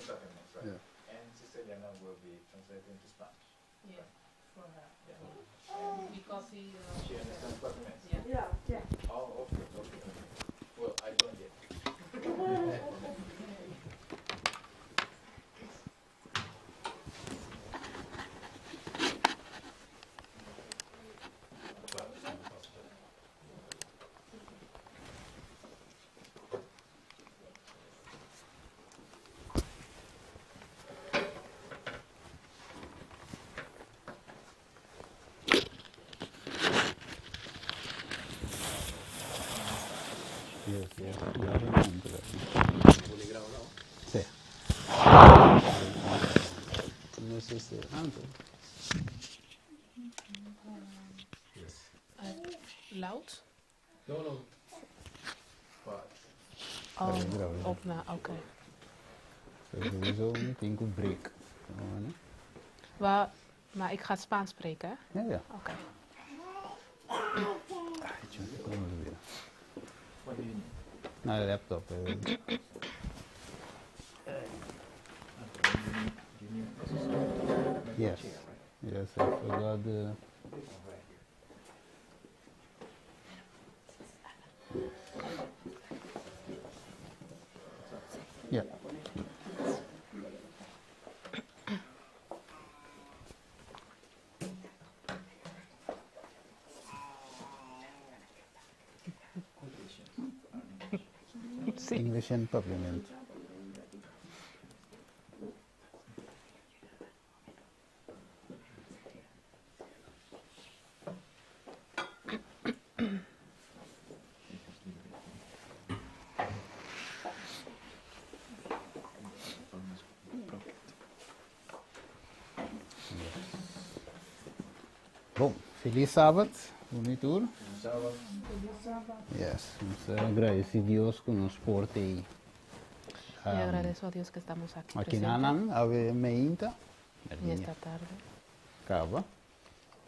Papiamento, right? Yeah. And Sister Eliana will be translating to Spanish. Yeah, for her. Yeah. Because he, She understands Papiamento. yeah. Yeah. Oh, okay, okay, okay. Well, I don't yet. Yes. Ja, dat komt er. Si. No sé si antes. Yes. Loud? No, no. But Oh, grave. opna, oké. Sowieso meteen een break. Maar, maar ik ga Spaans spreken, hè? Ja, ja. Oké. Ah, tjoh, ik kom er weer. what do you need? Naar de laptop. eh. Okay, you need this is like Yes. chair, right? Yes, I forgot the... This one right here. Ja. Sí. English en Papiamento. Bom, feliz sábado, bonito. Sábado. Yes, nos agradece Dios ku nos por ta. Y agradezco a Dios que estamos aquí Aki presentes nanan, awe mainta. en esta tarde. Kaba.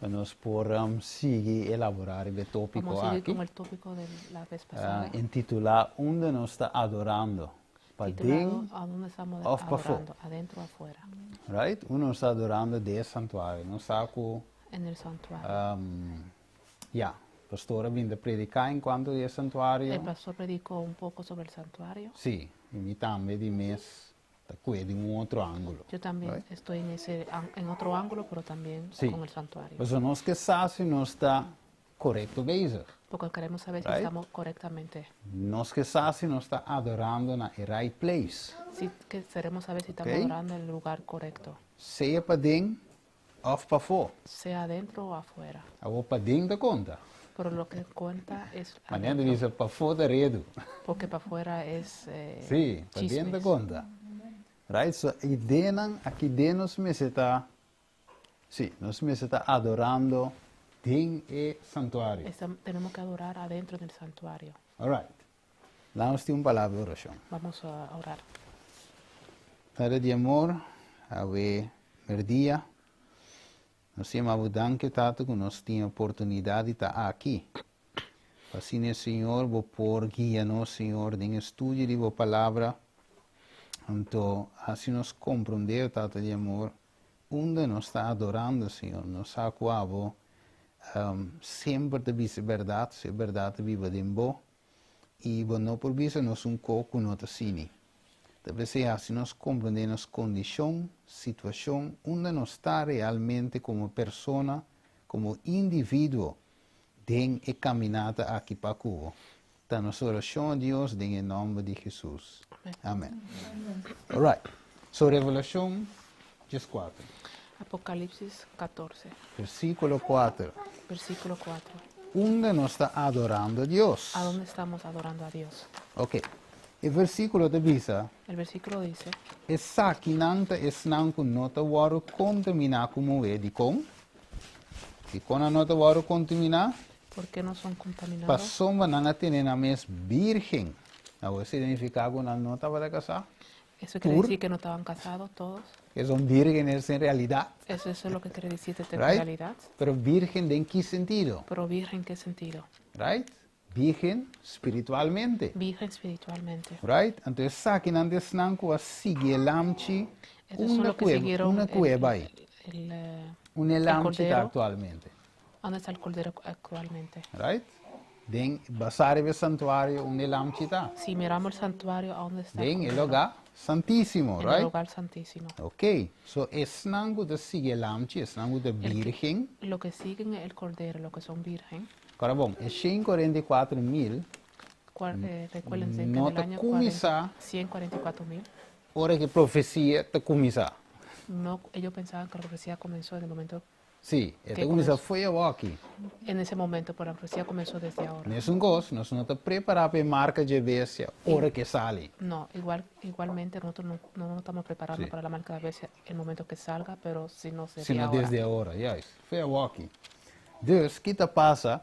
Pa nos por sigui elaborá e tópiko Vamos a seguir aki. con el tópico de la vez pasada. Intitulá Unda nos ta adorando. Titulado Paden, ¿A dónde estamos òf pafó. adorando? ¿Adentro o afuera? Right? Unda nos ta adorando den santuario. Nos sa ku En el santuario. Ja, pastor a bin prediká enkuanto di santuario. El pastor predicó un poco sobre el santuario. Si, i mi tambe di mes ta di un otro ángulo. Yo también Right? estoy en, ese, en otro ángulo, pero también Sí. con el santuario. Mas nos ke sa si nos ta korekto bezig. Porque queremos saber si Right? estamos correctamente. Nos ke sa si nos ta adorando na e right place. Si que queremos saber si estamos Ok. adorando en el lugar correcto, Sea paden òf pafó. sea adentro o afuera. Awor paden ta konta. Pero lo que cuenta es Manera adentro, bisa pafó ta redu. porque para afuera es Si, paden ta chismes. konta. Right? So, ideanan aki den nos mester ta, si, nos mester ta adorando den e santuario. Tenemos que adorar adentro del santuario. All right. Laga nos tin un palabra di orashon. Vamos a orar. Tata di amor, awe merdia. Nos ta yama danki Tata ku nos tin oportunidat di ta aki. Asina, Señor, bo por guia nos, Señor, den estudio di bo palabra. Anto, asina nos komprondé, Tata di amor, unda nos ta adorando, Señor. Nos sa ku abo semper ta bisa bèrdat, si bèrdat ta biba den bo. I bo no por bisa nos un kos ku no ta asina. Ta p'esei si nos komprondé nos kondishon, situashon, unda nos ta realmente komo persona, komo individuo, den e kaminata aki pa ku bo. Ta nos orashon, Dios, den nòmber di Hesus. Amén. Amèn. All right. So, Revelashon 4, Apocalipsis 14, versíkulo 4. versículo 4. Unda nos ta adorando Dios? ¿A dónde estamos adorando a Dios? Ok. E versíkulo ta bisa, El versículo dice, Esakinan ta esnan ku no ta wòrdu kontaminá ku muhé. Dikon? Dikon nan no ta wòrdu kontaminá? ¿Por qué no son contaminados? Pasobra nan a tene nan mes bírgen. Awor, esei ta signifiká ku nan no tabata kasá? Eso quiere Tur. decir que no estaban casados todos. Ku son vírgenes en realidat. Eso es lo que quiere decir de Right? realidad. Pero bírgen den ki sentido? Pero virgen, ¿en qué sentido? Right? Virgen spiritualmente. Virgen espiritualmente. Right? Anto esakinan ta esnan ku a sigui e lamchi Estos son unda los que ku e, siguieron unda ku e el, bai. el, eh, Unda e el lamchi ta cordero. aktualmente. ¿Dónde está el cordero actualmente? Right? Den basá riba e santuario unda e lamchi ta. Si miramos el santuario, ¿a dónde está el Den e cordero? lugá santísimo, En el right? lugar santísimo. Ok. So esnan ku ta sigui e lamchi, esnan ku ta El que, virgen. lo que siguen el cordero, lo que son virgen. Awor bon, e 144 mil Recuérdense que en no el ta año kuminsá 144 mil, ora ku profesia ta kuminsá. No, ellos pensaban que la profecía comenzó en el momento Sí, que ta kuminsá comenzó. for di aki. En ese momento, pero la profecía comenzó desde ahora. Mesun kos, nos no ta prepará pa e marka di bestia, ora ku e sali. No, igualmente nosotros no, no nos estamos preparando para la marca de la bestia el momento que salga, pero si no sería Sino ahora. desde awor, juist. For di aki. Dus, kiko ta pasa,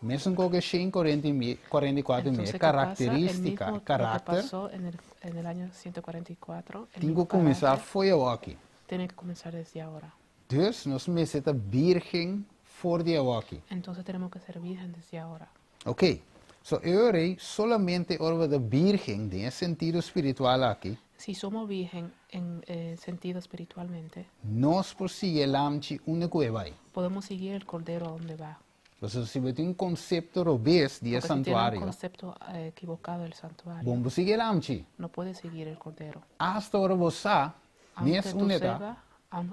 mesun ku 144 mil, Entonces, ¿qué pasa? El karakterístika, mismo, lo que karakter, pasó en el año 144, el tin mismo ku kuminsá carácter, for di aki. tiene que comenzar desde ahora. Dus, nos mester ta virgen for di aki. Entonces tenemos que ser virgen desde ahora. Ok. So, eu solamente ora de virgen, den sentido spiritual aki, Si somos virgen en sentido espiritualmente, nos por sigui e lamchi unda ku e bai. Podemos seguir el cordero a donde va. Anto, si bo tin un konsepto robes di Porque si tiene un santuario, concepto equivocado del santuario, bo n' por sigui e lamchi. No puede seguir el cordero. Hasta ora bo sa, Aunque mes tú unda e ta, sepas,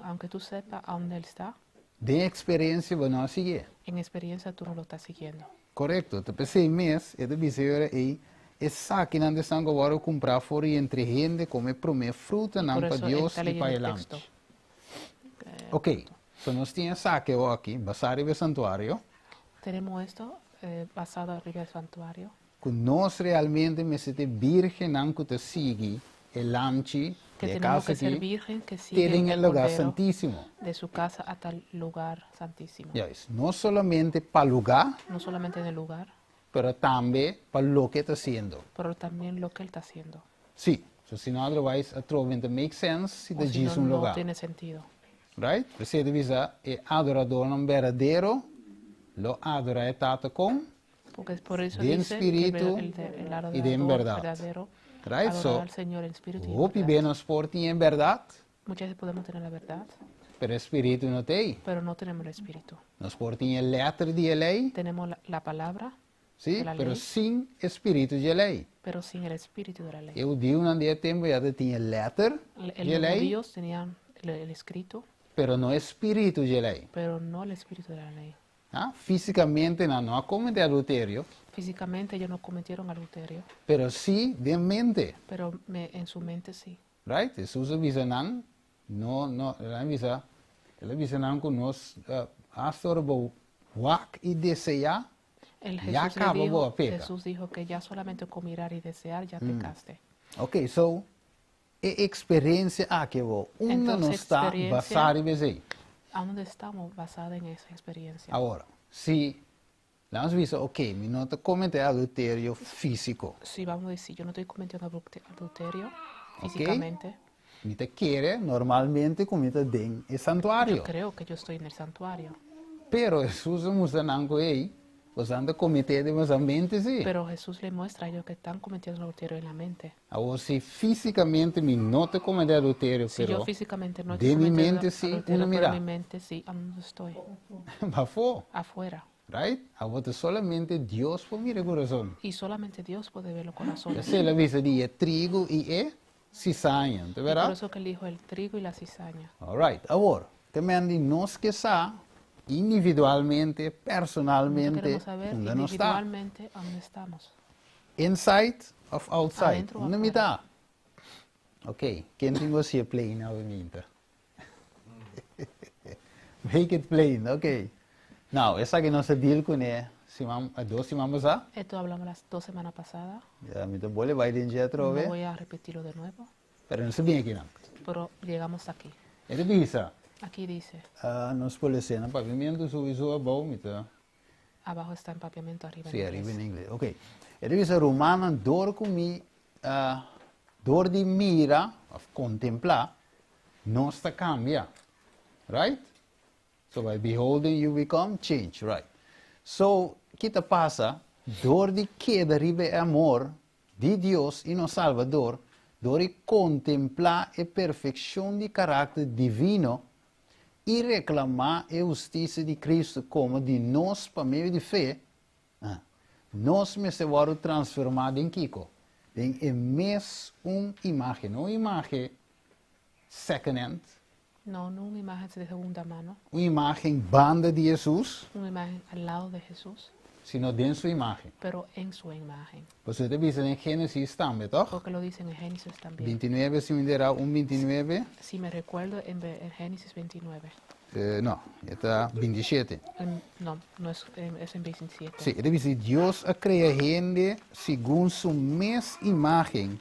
aunque tú sepas a dónde él está, den eksperensia bo no a sigui. En experiencia tú no lo estás siguiendo. Korekto, ta p'esei mes, e ta bisa ei, esakinan ta esnan ku a wòrdu kumprá for di entre hende komo e promé frutanan Por pa eso Dios está i leyendo pa el texto. e lamchi. Ok, so nos tin esaki aki, basá riba e santuario, Tenemos esto basado arriba del santuario. Ku nos realmente mester ta virgennan ku ta sigui e lamchi Que de tenemos casa que ser aki, virgen que sigue te den el e lugá cordero santísimo. De su casa hasta el lugar santísimo. Juist, no solamente pa lugá, No solamente en el lugar, pero tambe pa loke e ta hasiendo. Pero también lo que él está haciendo. Sí, so si no otherwise atrobe n' ta make sense si O ta si no, djis un no lugá. tiene sentido. Right? P'esei ta bisa e adoradónan berdadero lo adorá e Tata ku Porque es por eso den dice que spiritu el i den adorador berdat. verdadero Right? adorará So, al Señor en espíritu y en hopi verdad. be nos por tin e berdat, Muchas veces podemos tener la verdad, pero e spiritu no t'ei. Pero no tenemos el espíritu. Nos por tin e letra di lei, Tenemos la palabra sí, de la pero ley, sin e spiritu di lei. Pero sin el espíritu de la ley. E hudiunan di e tempu ei tin e letra El di los lei, judíos tenían el escrito, pero no e spiritu di lei. Pero no el espíritu de la ley. Ah, físikamente nan no a kometé adulterio, Físicamente ellos no cometieron adulterio, pero sí den mente. Pero en su mente sí. Right? Hesus a bisa nan, no, no, el a bisa, el a bisa nan ku nos hasta ora bo wak i deseá, El ya Jesús, le kaba bo dijo, a peka. Jesús dijo que ya solamente con mirar y desear ya pecaste. Ok, so e eksperensia aki bo, unda Entonces, nos ta experiencia- basá riba esei. ¿A dónde estamos basada en esa experiencia? Awor, si nos bisa, ok, mi no ta kometé adulterio físiko. Si vamos a decir, yo no estoy cometiendo adulterio Ok. físicamente, Mi ta kere normalmente ku mi ta den e yo santuario. Creo que yo estoy en el santuario. Pero Hesus a mustra nan ku ei, boso ta kometé den boso mente sí. Pero Jesús le muestra a ellos que están cometiendo adulterio en la mente. Awor, si físikamente mi no ta kometé adulterio, Si yo pero físicamente no estoy den mi cometiendo mente sí, adulterio, unda pero en mira. mi mente sí, ¿a dónde estoy? Pafó, Afuera. Right? Awor solamente Dios por mira e kurason. Y solamente Dios puede ver los corazones. El a bisa di e trigo i e sizaña, Y por bèrdat? eso que él dijo el trigo y la cizaña. All right. Awor, tambe nos ke sa individualmente, Nosotros personalmente, queremos saber unda nos ta. individualmente a dónde estamos. Inside of outside? Adentro o Unda afuera. mi ta? Ok, ken tin hasi plain obviamente? Make it plain, ok. Now, esaki nos a deal kuné siman, 2 siman pasá. Esto hablamos las 2 semanas pasadas. Ya, mi n' ta bolbe bai den No atrobe. voy a repetirlo de nuevo, Pero nos a bin aki no. Pero llegamos aquí. E ta bisa, Aquí dice, nos por les'é na papiamentu subi abou, mi ta. Abajo está en papiamento, arriba Sí, en ariba inglés. na ingles. Ok. E ta bisa rumannan dor ku mi, dor di mira, òf kontemplá, nos ta kambia. Right? So by beholding you become change, right? So, kiko ta pasa? Dor di keda riba e amor di Dios i nos Salbador, dor di kontemplá e perfekshon di karakter divino i reklamá e hustisia di Kristu komo di nos pa medio di fe, nos mester wòrdu transformá den kiko? Den e mes un imágen, no un imágen second hand. No, no un imagen de segunda mano. Un imágen banda di Hesus. Una imagen al lado de Jesús. Sino den su imágen. Pero en su imagen. Pasobra e ta bisa den Génesis tambe, toch? Porque lo dice en Génesis también. 29, si mi ta 1 29. Si me recuerdo, en Génesis 29. No, ta 27. No, no es, es en 27. Sí, e ta bisa Dios a krea hende segun su mes imágen.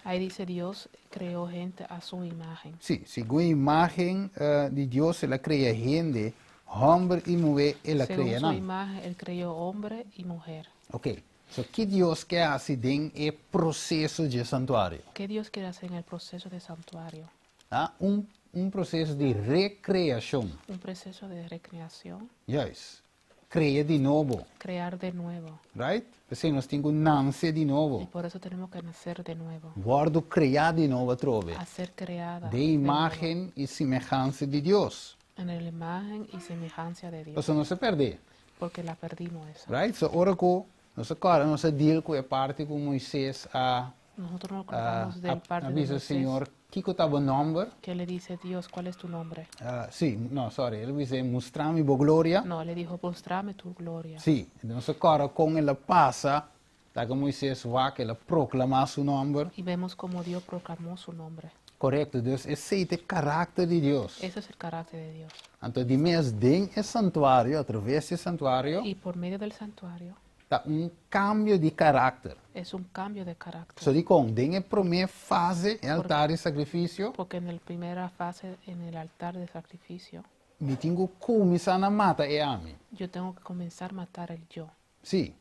Ahí dice: Dios creó gente a su imagen. Sí, segun imágen di Dios el a krea hende, hòmber i muhé el a Según krea su nan. imagen, Él creó hombre y mujer. Ok, so kiko Dios ke hasi den e proseso di santuario? ¿Qué Dios quiere hacer en el proceso de santuario? Ah, un proseso di rekreashon. Un proceso de recreación. Yes. Krea di nobo. Crear de nuevo. Right? P'esei nos tin ku nase di nobo. Y por eso tenemos que nacer de nuevo. Wòrdu kreá di nobo atrobe. A ser creada De de nuevo. imágen i semehansa di Dios. En la imagen y semejanza de Dios. Pasobra nos a pèrdè. Porque la perdimos esa. Right? So ora ku nos a nos a deal ku e parti ku Moises a Nosotros nos acordamos del parte de a bisa Moisés. Señor, kiko ta bo nòmber? Que le dice: Dios, ¿cuál es tu nombre? Sí, no, sorry, el a bisa: Mustra mi bo gloria. No, le dijo: Mostrame tu gloria. Sí, nos a kòrda kon el a pasa, laga Moises wak, el a proklamá su nòmber. Y vemos cómo Dios proclamó su nombre. Korekto, Dios, esei ta e karakter di Dios. Ese es el carácter de Dios. Anto, di mes den e santuario, a traves di e santuario, Y por medio del santuario ta un kambio di karakter. Es un cambio de carácter. So dikon, den e promé fase, e altar di sakrifisio, Porque en la primera fase, en el altar de sacrificio, mi tin ku kuminsá na mata e ami. Yo tengo que comenzar a matar el yo. Sí,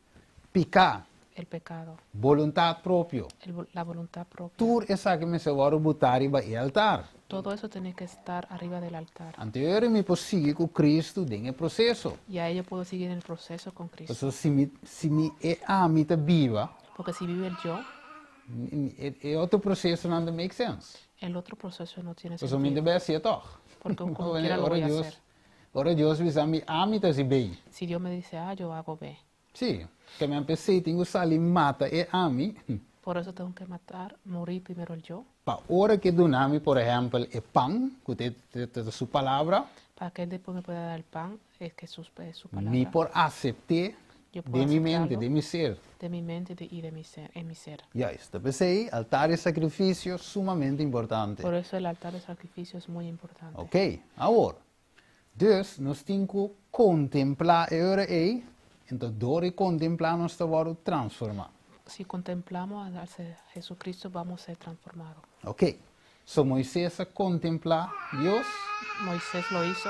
piká, El pecado. Boluntat propio. La voluntad propia. Tur esaki mester wòrdu botá riba e altar. Todo eso tiene que estar arriba del altar. Anto mi por sigui ku Kristu den e proseso. Y ahí yo puedo seguir en el proceso con Cristo. So, si mi e ami ta biba, Porque si vive el yo, e otro proseso no ta make sense. El otro proceso no tiene So, mi sentido. debe hasi toch. Porque como quiera lo voy a Dios, hacer. Ora Dios bisa mi A, mi ta hasi B. Si Dios me dice A, yo hago B. Sí, ke men p'esei tin ku sali mata e ami. Por eso tengo que matar, morir primero el yo. Pa ora ku e duna mi, por ehèmpel, e pan, ku ta su palabra, Para que Él después me pueda dar el pan, es que es su palabra. Mi por asept'é Yo puedo di mi mente, aceptarlo di mi ser. De mi mente y de mi ser, en mi ser. Juist, p'esei, altar di sakrifisio sumamente importante. Por eso el altar de sacrificio es muy importante. Ok, awor. Dus, nos tin ku kontemplá e ora ei, anto dor di kontemplá nos ta transformá. Si contemplamos a Jesucristo, vamos a ser transformados. Ok, so Moises a kontemplá Dios. Moisés lo hizo.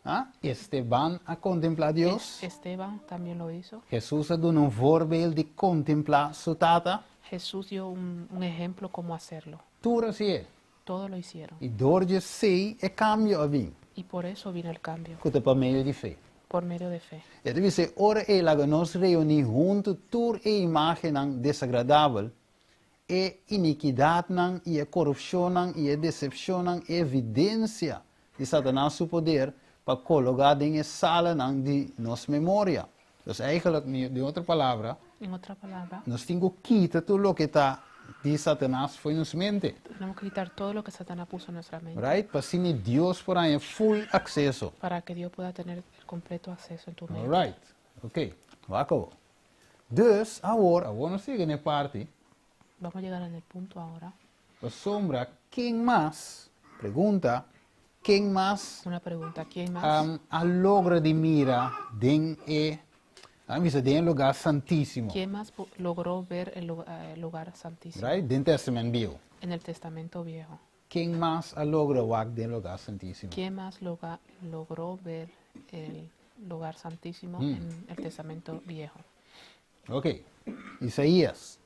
Ah? Esteban a kontemplá Dios. Esteban también lo hizo. Hesus a duna un voorbeeld di kontemplá su tata. Jesús dio un ejemplo cómo hacerlo. Tur a hasié. Todos lo hicieron. I dor di esei e kambio a bin. Y por eso vino el cambio. Ku ta pa medio di fe. Por medio de fe. E ta bisa, ora e laga nos reuní huntu tur e imágennan desagradabel, e inikidatnan, i e korupshonnan, i e desepshonnan, e evidensia di Satanas su poder, pa kologá den e salanan di nos memoria. Dus eigenlijk, di otro palabra, En otra palabra, nos tin ku kita tur loke ta di Satanas for di nos mente. Tenemos que quitar todo lo que Satanás puso en nuestra mente. Right? Pa asina Dios por haña full akseso. Para que Dios pueda tener el completo acceso en tu mente. All right. Ok. Wak. Dus, awor, awor nos ta yega na e parti. Vamos a llegar en el punto ahora. Pasobra, ken mas? Pregunta, ken mas Una pregunta, ¿quién más a logra di mira den e, a bisa den lugá santísimo? ¿Quién más logró ver el lugar santísimo? Right? Den Tèstamènt Bieu. En el Testamento Viejo. Ken mas a logra wak den lugá santísimo? ¿Quién más logró ver el lugar santísimo en el Testamento Viejo? Ok. Isaías.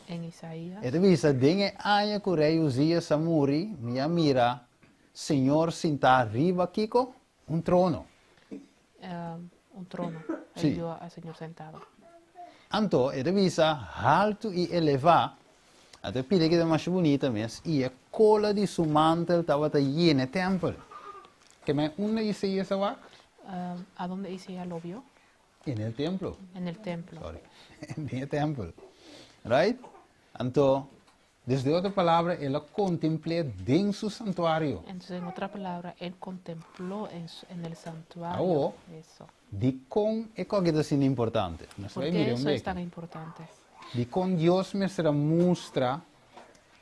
En Isaías. E ta bisa den e aña ku rei Uzías a muri, mi a mira, Señor sintá riba kiko? Un trono. Un trono. Él Sí. vio al Señor sentado. Anto, e ta bisa haltu i elevá, anto e pida keda masha bunita mes, i e kola di su mantel tabata yena e tèmpel. Ke men unda Isaías a wak? A donde Isaías lo vio? En el templo. En el templo. Sorry. Den e tèmpel. Right? Anto, dus den otro palabra, el a kontempl'é den su santuario. Entonces, en otra palabra, él contempló en, en el santuario. Awo, Eso. dikon e koki ta asina importante? Nos ¿Por bai qué mira un eso es beki. tan importante? Dikon Dios mester a mustra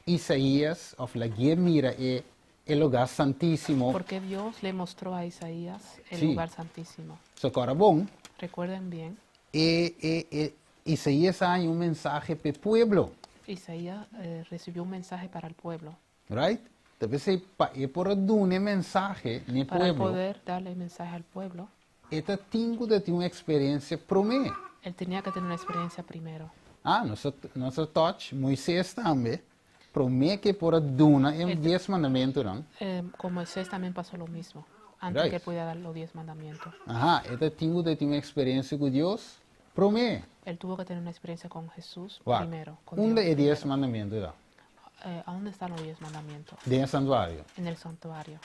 Isaías òf lag'é mira e e lugá santísimo? ¿Por qué Dios le mostró a Isaías el Sí. lugar santísimo? So kòrda bon, Recuerden bien, e e e Isaías a haña un mensahe p'e pueblo. Isaías recibió un mensaje para el pueblo. Right? Ta p'esei pa e por a duna e mensahe n'e Para pueblo, poder darle el mensaje al pueblo, e ta tin ku ta tin un eksperensia promé. Él tenía que tener una experiencia primero. Ah, nos a nos a touch Moisés tambe, promé ku e por a duna e dies mandamentunan. Con Moisés también pasó lo mismo, antes Right. que él pudiera dar los diez mandamientos. Aha, e ta tin ku ta tin un eksperensia ku Dios promé. Él tuvo que tener una experiencia con Jesús Wak, primero. Con unda Dios e dies primero. mandamentu ta? ¿A dónde están los diez mandamientos? Den e santuario. En el santuario.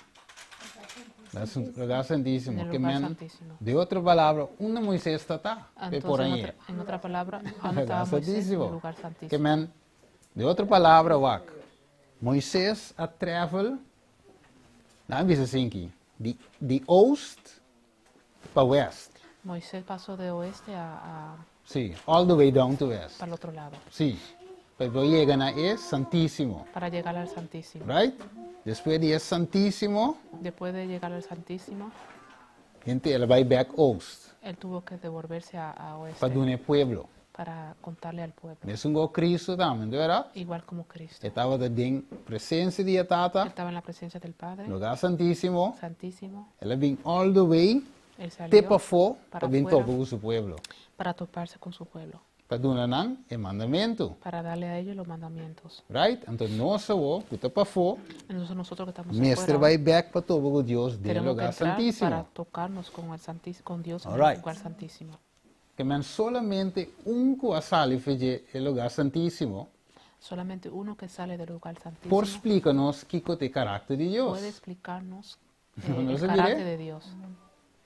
Lugar santísimo. En el Ke lugar men, santísimo. de otro palabra, unda Moisés ta ta? Pe por Entonces, en ahí. otra, en otra palabra, ¿dónde Lugar estaba Moisés? En el santísimo. lugar Ke santísimo. men, de otro palabra, wak, Moisés a travel, nan bisa asin di, di oost pa west. Moisés pasó de oeste a Sí, all the way down to west. para el otro lado, Sí, pa e yega na e Santísimo. para llegar al Santísimo. Right? Despues di e Santísimo, Después de llegar al Santísimo, hende el a bai back oost él tuvo que devolverse a pa oeste duna e pueblo. para contarle al pueblo. Mesun ku Cristo tambe, no bèrdat? Igual como Cristo. E tabata den presensia di e Tata, Él estaba en la presencia del Padre, lugá Santísimo. Santísimo. El a bin all the way Él te salió pafó para pa bin afuera topa ku su pueblo. para toparse con su pueblo, Pa duna nan e mandamentu. para darle a ellos los mandamientos. Right? Anto nos awor ku ta pafó, Entonces nosotros que estamos mester afuera, bai bèk pa topa ku Dios den e tenemos que lugá entrar santísimo. para tocarnos con, el santis con Dios en All el right. lugar santísimo. Ke men solamente un ku a sali for di e lugá santísimo Solamente uno que sale del lugar santísimo por splika nos kiko ta e karakter di Dios. puede explicarnos No el se carácter mire. de Dios.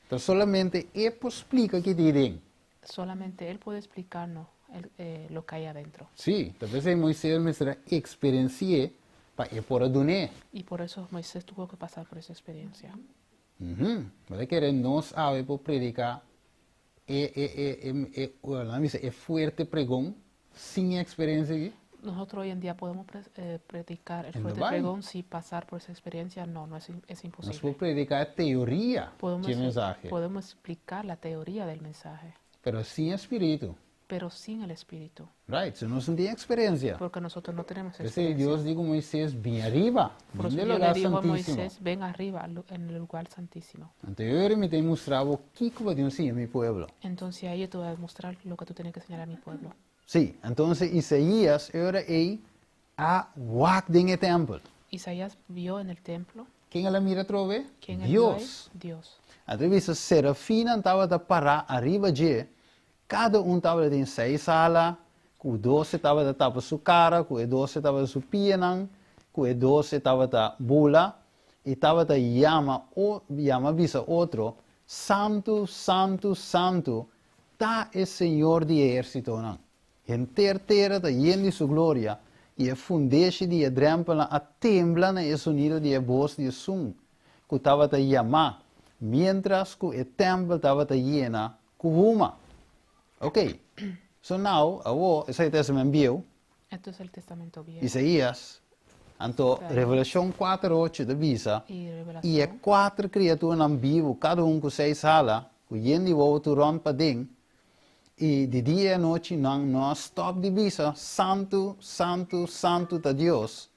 Anto solamente e por splika kiko tin aden. Solamente Él puede explicarnos lo que hay adentro. Sí, ta p'esei Moisés mester a eksperensi'é pa e por a dun'é. Y por eso Moisés tuvo que pasar por esa experiencia. Uhum. Bo ta kere nos awe por prediká e e e e e laga mi bisa e fuerte pregon sin e eksperensia aki? Nosotros hoy en día podemos predicar el En fuerte Dubai. pregón sin pasar por esa experiencia. No, no es, es Nos imposible. por prediká e teoria Podemos, di e mensahe, podemos explicar la teoría del mensaje, pero sin e spiritu. pero sin el Espíritu, Right, si nos no tin eksperensia. porque nosotros no tenemos P'esei experiencia. Dios di ku Moisés, Bin ariba, Por bin eso den Dios le lugar dijo a santísimo. Moisés, ven arriba en el lugar santísimo. Anto awor mi ta mustra bo kiko bo tin siña mi pueblo. Entonces ahí yo te voy a mostrar lo que tú tienes que enseñar a mi pueblo. Sí, entonces Isaías ora ei a wak den e tèmpel. Isaías vio en el templo. Ken el a mira atrobe? ¿Quién él vio ahí? Dios. Dios. Anto e bisa serafinnan tabata pará ariba dje, kada un tabatin seis ala, ku dos e tabata tapa su kara, ku e dos e tabata su pianan, ku e dos e tabata bula, i tabata yama o yama bisa otro, Santu, santu, santu, ta e Señor di e ehérsitonan. Henter tera ta yen di su gloria, i e fundeshi di e drèmpelnan a tembla na e sonido di e bos di esun ku tabata yama, miéntras ku e tèmpel tabata yena ku huma. Ok, so now, awor, esei ta e Tèstamènt Bieu. Esto es el Testamento Viejo. Isaías, anto Revelashon kuater ocho ta bisa, I e kuater kriaturanan bibu, kada un ku seis hala, ku yen di wowo tur rònt paden, i di dia i anochi nan no a stòp di bisa, Santu, santu, santu ta Dios,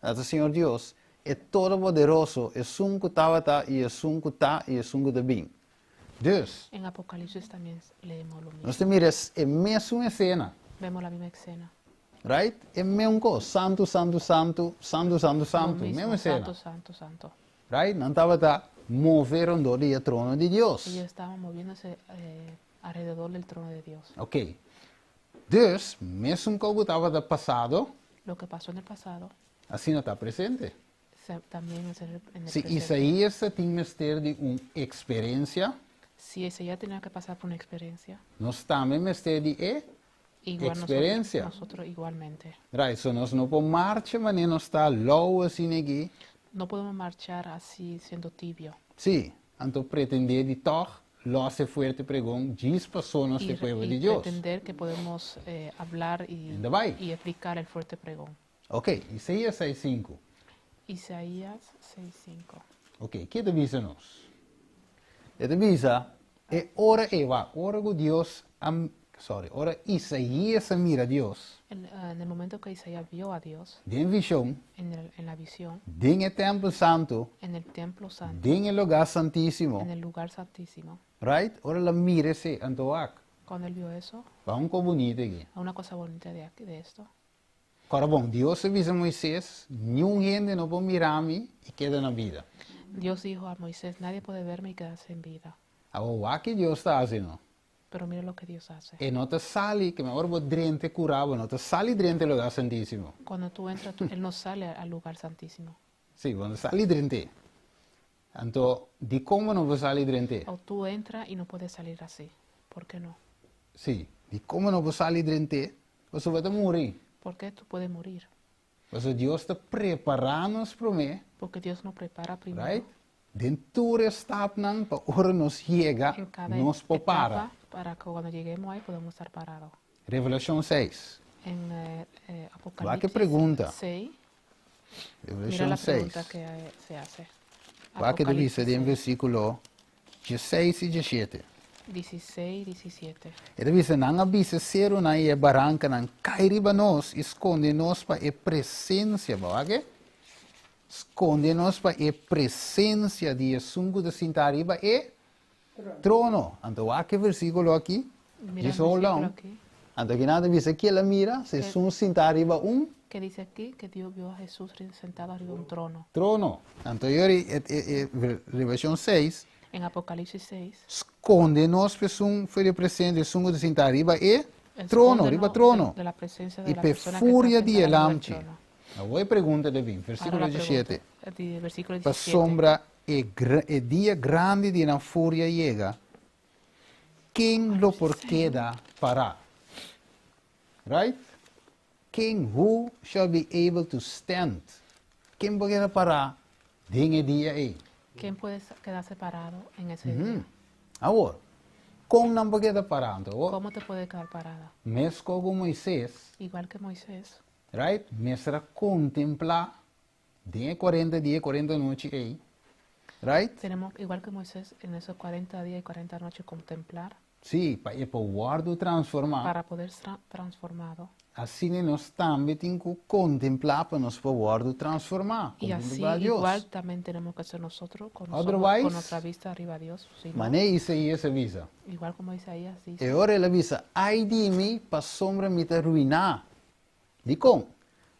ta Señor Dios, e Todopoderoso, esun ku tabata i esun ku ta i esun ku ta bin. Dus. En Apocalipsis también leemos lo mismo. Nos ta mira e mesun esena. Vemos la misma escena. Right? E meun kos. Santu, santu, santu, santu, santu, santu. Lo mismo, Meun esena. Santo, santo, santo. Right? Nan tabata move rondó di e trono di Dios. Ellos estaban moviéndose alrededor del trono de Dios. Ok. Dus, mesun kos ku tabata pasado, Lo que pasó en el pasado asina ta presente. También es en el Si presente. Isaías tabatin mester di un eksperensia, Si Isaías tenía que pasar por una experiencia, nos tambe mester di e igual eksperensia. Nosotros igualmente. Right, so nos no por marcha, manera nos ta lou asina aki. No podemos marchar así siendo tibio. Si, anto pretendé di toch los e fuerte pregon, djis paso nos Y ta pueblo y di Dios. Pretender que podemos hablar Ainda bai. Y explicar el fuerte pregón. Ok, Isaías 6.5. Isaías 6.5. Ok, kiko e ta bisa nos? E ta bisa, e ora e va, ora ku Dios, sorry, ora Isaías a mira Dios, En el momento que Isaías vio a Dios den vishon, en la visión, den e tèmpel santu, en el templo santo, den e lugá santísimo, en el lugar santísimo, right? Ora el a mira esei, anto wak, cuando él vio eso, wak un kos bunita aki. A una cosa bonita de aquí, de esto. Awor bon, Dios a bisa Moises, ningun hende no por mira mi i keda na bida. Dios dijo a Moisés: "Nadie puede verme y quedarse en vida". Awor, wak kiko Dios ta hasiendo. Pero mira lo que Dios hace. E no ta sali, ke men ora bo drenta kurá, no ta sali drenta lugá santísimo. Cuando tú entras, Él no sale al lugar santísimo. Si, bo no ta sali drenta. Anto, di kon no por sali drenta? O tú entras y no puedes salir así. ¿Por qué no? Si, di kon no por sali drenta? Bo ta muri. ¿Por qué tú puedes morir? Pasobra Dios ta preparando nos promé, Porque Dios nos prepara primero. Right? Den tur stapnan pa ora nos yega, En cada nos por para. Etapa para que cuando lleguemos ahí podamos estar parados. Revelashon 6. En Wak e Apocalipsis pregunta. 6, mira Revelashon la pregunta 6. que se hace. Wak e Apocalipsis bisa den 6, versíkulo 16 i 17. 16 y 17. E ta bisa, nan a bisa serunan i e barankanan, kai riba nos, skonde nos pa e presensia, wak? Skonde nos pa e presensia di esun ku ta sintá riba e trono. Anto, wak e versíkulo aki? Mira el Diz hold versículo on. aquí, Anto, aki nan ta bisa ku el a mira, esun sintá riba un que dice aquí que Dios vio a Jesús sentado arriba de un trono. Trono. Anto, e, Revelashon 6, En Apocalipsis 6, skonde nos pa esun for di presensia, esun ku ta sintá riba e trono, escóndenos riba trono. de la presencia de E la pe persona que está furia di sentada arriba del e Lamchi. trono. Awor e pregunta ta bin, Ahora versíkulo la 17. pregunta, versículo Pa 17. sombra e dia grandi di nan furia yega, ken lo por keda pará? Right? Ken, who shall be able to stand? Ken por keda pará den e dia ei? ¿Quién puede quedar separado en ese día? Awor, kon nan por keda pará? Anto, ¿Cómo te puede quedar parada? Meskos ku Moises, Igual que Moisés, right? Mester a kontemplá den 40 dia, 40 anochi ei, right? Tenemos, igual que Moisés, en esos 40 días y 40 noches contemplar Si, pa e por wòrdu transformá. Para poder ser transformado. Asina nos tambe tin ku kontemplá pa nos por wòrdu transformá. Y así Kontemplá Dios. igual también tenemos que hacer nosotros con, Otherwise, con nuestra vista arriba a Dios. Si no, Manera Isaías a bisa. Igual como Isaías dice, E ora el a bisa, ai di mi, pasobra mi ta ruiná. Dikon,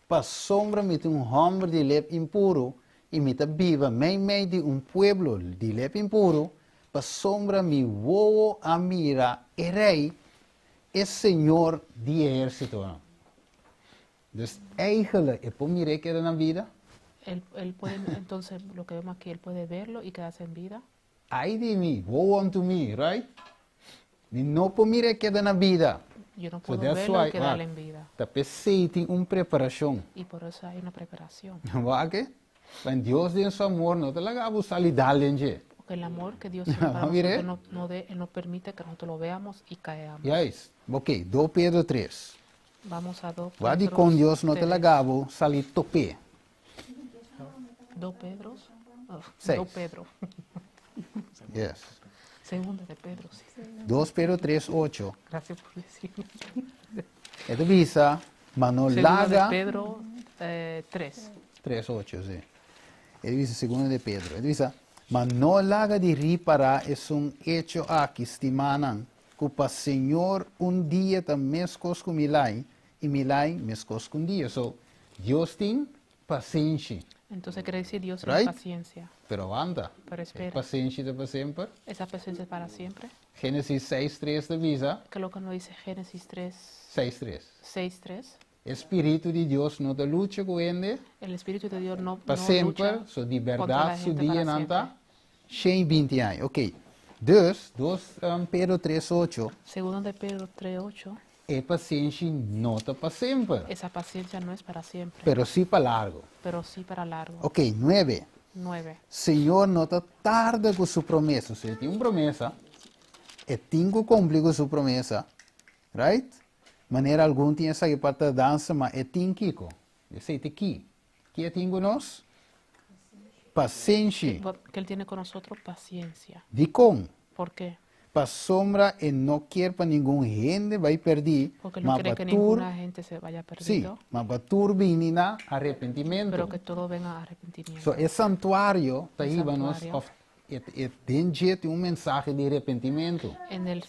pasobra mi ta un hòmber di lep impuru, i mi ta biba meimei di un pueblo di lep impuru, pasobra mi wowo a mira e rei, e Señor di ehérsito. Dus eigenlijk, e por mir'é keda na bida, él puede, entonces lo que vemos aquí, él puede verlo y quedarse en vida. Ai di mi, woe unto me, right? Mi no por mir'é keda na bida. Yo no So puedo that's verlo why, y quedarle ah, en vida. Ta p'esei tin un preparashon. Y por eso hay una preparación. Wak? Pa Dios den su amor, no ta laga bo sali dal den dje. Porque el amor que Dios tiene para Mire. nosotros no, no de, Él no permite que nosotros lo veamos y caigamos. Yes. Ok, 2 Pedro 3. Vamos a 2 Wak di Pedro kon Dios no ta 3. laga bo sali top'é. 2 Pedros. Oh, 6. 2 Pedro. Yes. Segunda de Pedro, sí. 2 Pedro 3, 8. Gracias por decirme. E ta bisa, ma no Segunda de laga. Pedro 3. 3, 8, si. E ta bisa, segunda di Pedro. E ta bisa, ma no laga di ripará esun echo aki, stimánan, ku pa Señor un dia ta meskos ku mil aña, i mil aña meskos ku un dia. So, Dios tin pasenshi. Entonces quiere decir Dios tiene Right? paciencia. Pero wanta. Pero espera. Pasenshi ta pa semper. Esa paciencia es para siempre. Génesis 6.3 ta bisa. Que lo que nos dice Génesis 3, 6.3. 6, 3. Spiritu di Dios no ta lucha ku hende. El Espíritu de Dios no, Pa no semper, lucha so di contra la berdat su gente para dianan siempre. ta 120 aña. Ok. Dus, 2 Pedro 3.8, Segundo de Pedro 3, 8, e pasenshi no ta pa semper, esa paciencia no es para siempre, pero sí pa largu. Pero sí para largo. Ok, 9. 9. Señor no ta tarda ku su promesa. Si e tin un promesa, e tin ku kumpli ku su promesa. Right? Manera algun tin esaki pa tardansa, ma e tin kiko. Esei ta ki. Ki e tin ku nos? Pasenshi. Que Él tiene con nosotros paciencia. Dikon? ¿Por qué? Pasobra e no ke pa ningun hende bai pèrdí, Porque no ma quiere que pa tur, ninguna gente se vaya sí, perdido, ma pa tur bini na arepentimentu. Pero que todo venga a arrepentimiento. So, e santuario ta E hiba nos santuario. òf e den dje tin un mensahe di arepentimentu. En el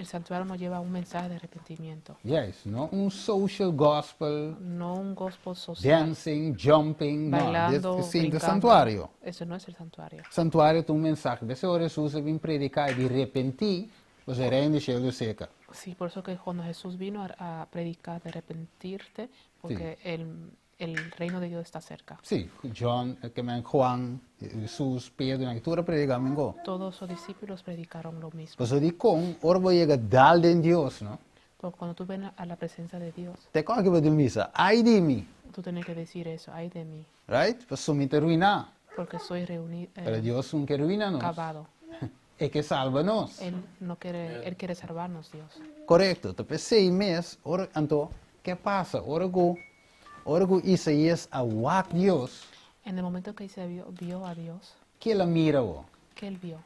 santuario nos lleva un mensaje de arrepentimiento. Yes, no un social gospel, No un gospel social. Dancing, jumping, no, Bailando, esei ta brincando. santuario. Eso no es el santuario. Santuario tin un mensahe. P'esei ora Hesus a bin prediká i arepentí, pasobra e reino di shelu ta serka. Sí, por eso que cuando Jesús vino a predicar de arrepentirte, porque el reino de Dios está cerca. Sí, John, ke men Juan, Hesus, Pedro, nan tur a prediká mesun. Todos sus discípulos predicaron lo mismo. Pasobra dikon, ora bo yega dal den Dios, no? Porque cuando tú vienes a la presencia de Dios, Te kua ku bo tin bisa, ai di mi, tú tienes que decir eso, ay de mí, right? Pasobra mi ta ruiná. Porque soy reunido, Pero Dios no ke ruina nos. Acabado. E ke salba nos. Él no quiere, Él quiere salvarnos, Dios. Korekto. Anto, p'esei mes, ora, anto, kiko a pasa? Ora ku Isaías a wak Dios, En el momento que Isaías vio a Dios, kiko el a mira o? ¿Qué él vio?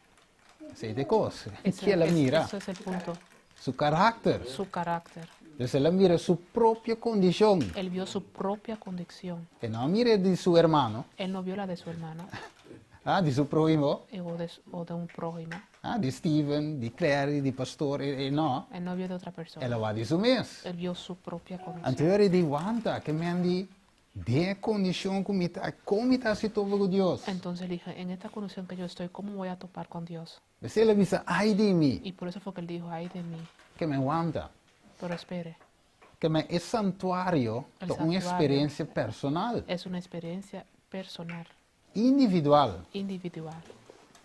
Esei ta e kos. Kiko el a mira? Eso es el punto. Su karakter. Su carácter. Anto, el a mira su propio kondishon. Él vio su propia condición. E no a mira di su ruman, Él no vio la de su hermano ah, di su próhimo, o de un prójimo. Ah, di Steven, di Clary, di pastor, e no. Él no vio de otra persona. El a wak di su mes. Él vio su propia condición. Anto el di wanta, ke men di, den e kondishon ku mi ta, kon mi ta hasi topa ku Dios. Entonces le dije, en esta condición que yo estoy, ¿cómo voy a topar con Dios? P'esei el a bisa, ai di mi, Y por eso fue que él dijo, ay de mí. Ke men wanta. Pero espere, Ke men e santuario, El ta un santuario. eksperensia personal, Es una experiencia personal, individual. Individual.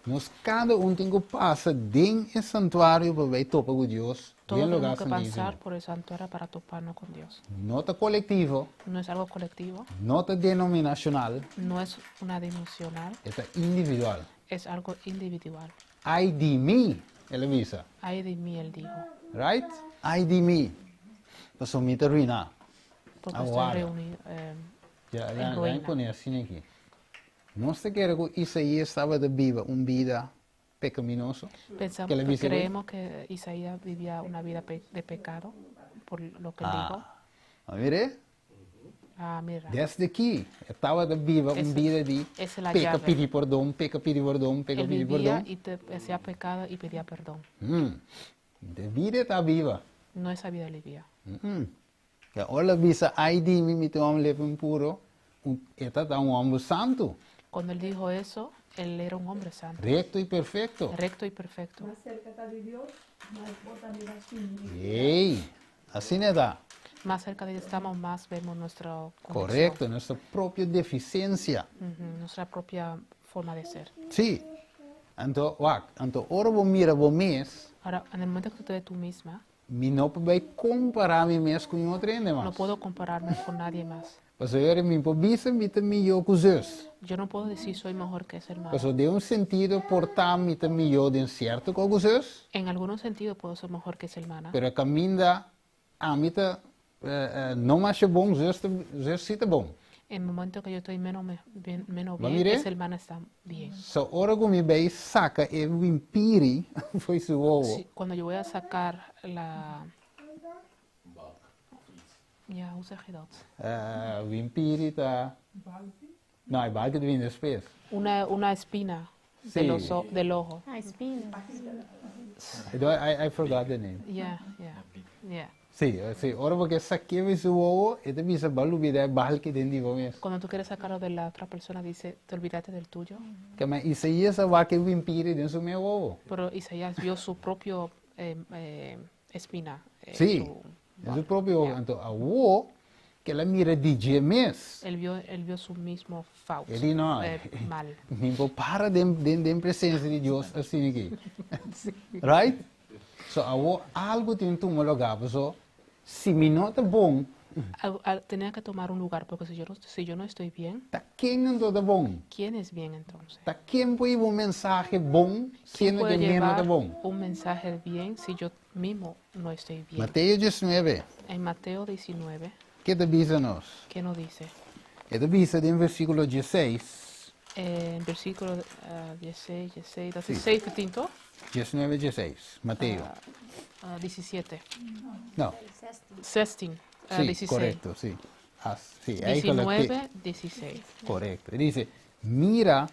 Nos kada un tin ku pasa den e santuario pa bai topa ku Dios. Todos Den lugá tenemos que santísimo. pasar por el santuario para toparnos con Dios. No ta kolektivo, No es algo colectivo, no ta denominashonal, no es una dimensional, ta individual. Es algo individual. Ai di mi, el a bisa. Ay de mí, él dijo, Right? Ai di mi. Pasobra mi ta ruiná. Porque estoy Agora. reunido Ya, en ya, ya ruina. pone asina aki. Nos ta kere ku Isaías tabata biba un bida pekaminoso? Pensamos, Que le dice, creemos que Isaías vivía una vida de pecado, por lo que él dijo. Ah, mira, Ah, mira. Desde aki, e tabata biba un bida di Esa es la peka llave. pidi pordon, peka pidi pordon, peka Él pidi vivía pordon. y hacía pecado y pedía perdón. E bida ta biba. No esa vida él vivía. Ya, ora el a bisa, ai di mi, mi ta un hòmber impuru, e tabata un hòmber santu, Cuando él dijo eso, él era un hombre santo, rekto i perfekto. Recto y perfecto. Mas serka ta di Dios, mas bo ta mira su Ei, asina ta. Más cerca de Dios estamos, más vemos nuestra condición. Korekto, nos propio defisiensia. Ujú, nuestra propia forma de ser. Sí. Anto, wak, anto ora bo mira bo mes, Ahora, en el momento que tú te ves tú misma, mi no por kompará mi mes ku otro hende mas. No puedo compararme con nadie más. Pasobra mi n' por bisa mi ta mihó ku zus. Yo no puedo decir soy mejor que ese hermano. Pasobra den un sentido por ta mi ta mihó den sierto kos ku zus, En algunos sentidos puedo ser mejor que esa hermana, pero kaminda ami ta no mas bon, zus zus sí ta bon. En el momento que yo estoy menos Va bien, mire? esa hermana está bien. So ora ku mi bai saka e wimpiri fo'i su wowo. Sí, cuando yo voy a sacar la... Ja, hoe zeg je dat? Wimpiri ta. No, e balki ta bin despues. Una espina Sí. del ojo. Ah, espina. I, don't- I, I forgot the name. Yeah. Sí, sí. Ora bo ke sak'é for su wowo, e ta bisa b'a lubidá e balki den di bo mes. Cuando tú quieres sacarlo de la otra persona, dice, te olvidaste del tuyo. Ke men Isaías a wak e wimpiri den su mes wowo. Pero Isaías vio su propio espina. Sí, su, den su propio wowo. Ya. Anto awo ku el a mira di dje mes. Él vio su mismo fault, E di no, mal. Mi n' por para den presensia di Dios asina aki. Right? So awo algu tin tuma lugá, so si mi no ta bon, Tenía que tomar un lugar, porque si yo no estoy bien, ta ken anto ta bon? ¿Quién es bien entonces? Ta ken por hiba un mensahe bon, ¿Quién siendo puede ku mi no ta llevar bon? Un mensaje bien si yo mismo no estoy bien? Mateo 19, En Mateo 19, kiko e ta bisa nos? ¿Qué nos dice? E ta bisa den versíkulo 16, En versículo 16, 16, Sí. 16, distinto, 19, 16, Mateo. 17, No, 16, sí, 16. korekto, sí. Ah, sí, ei koloké. 19, 16. Korekto. E di, mira,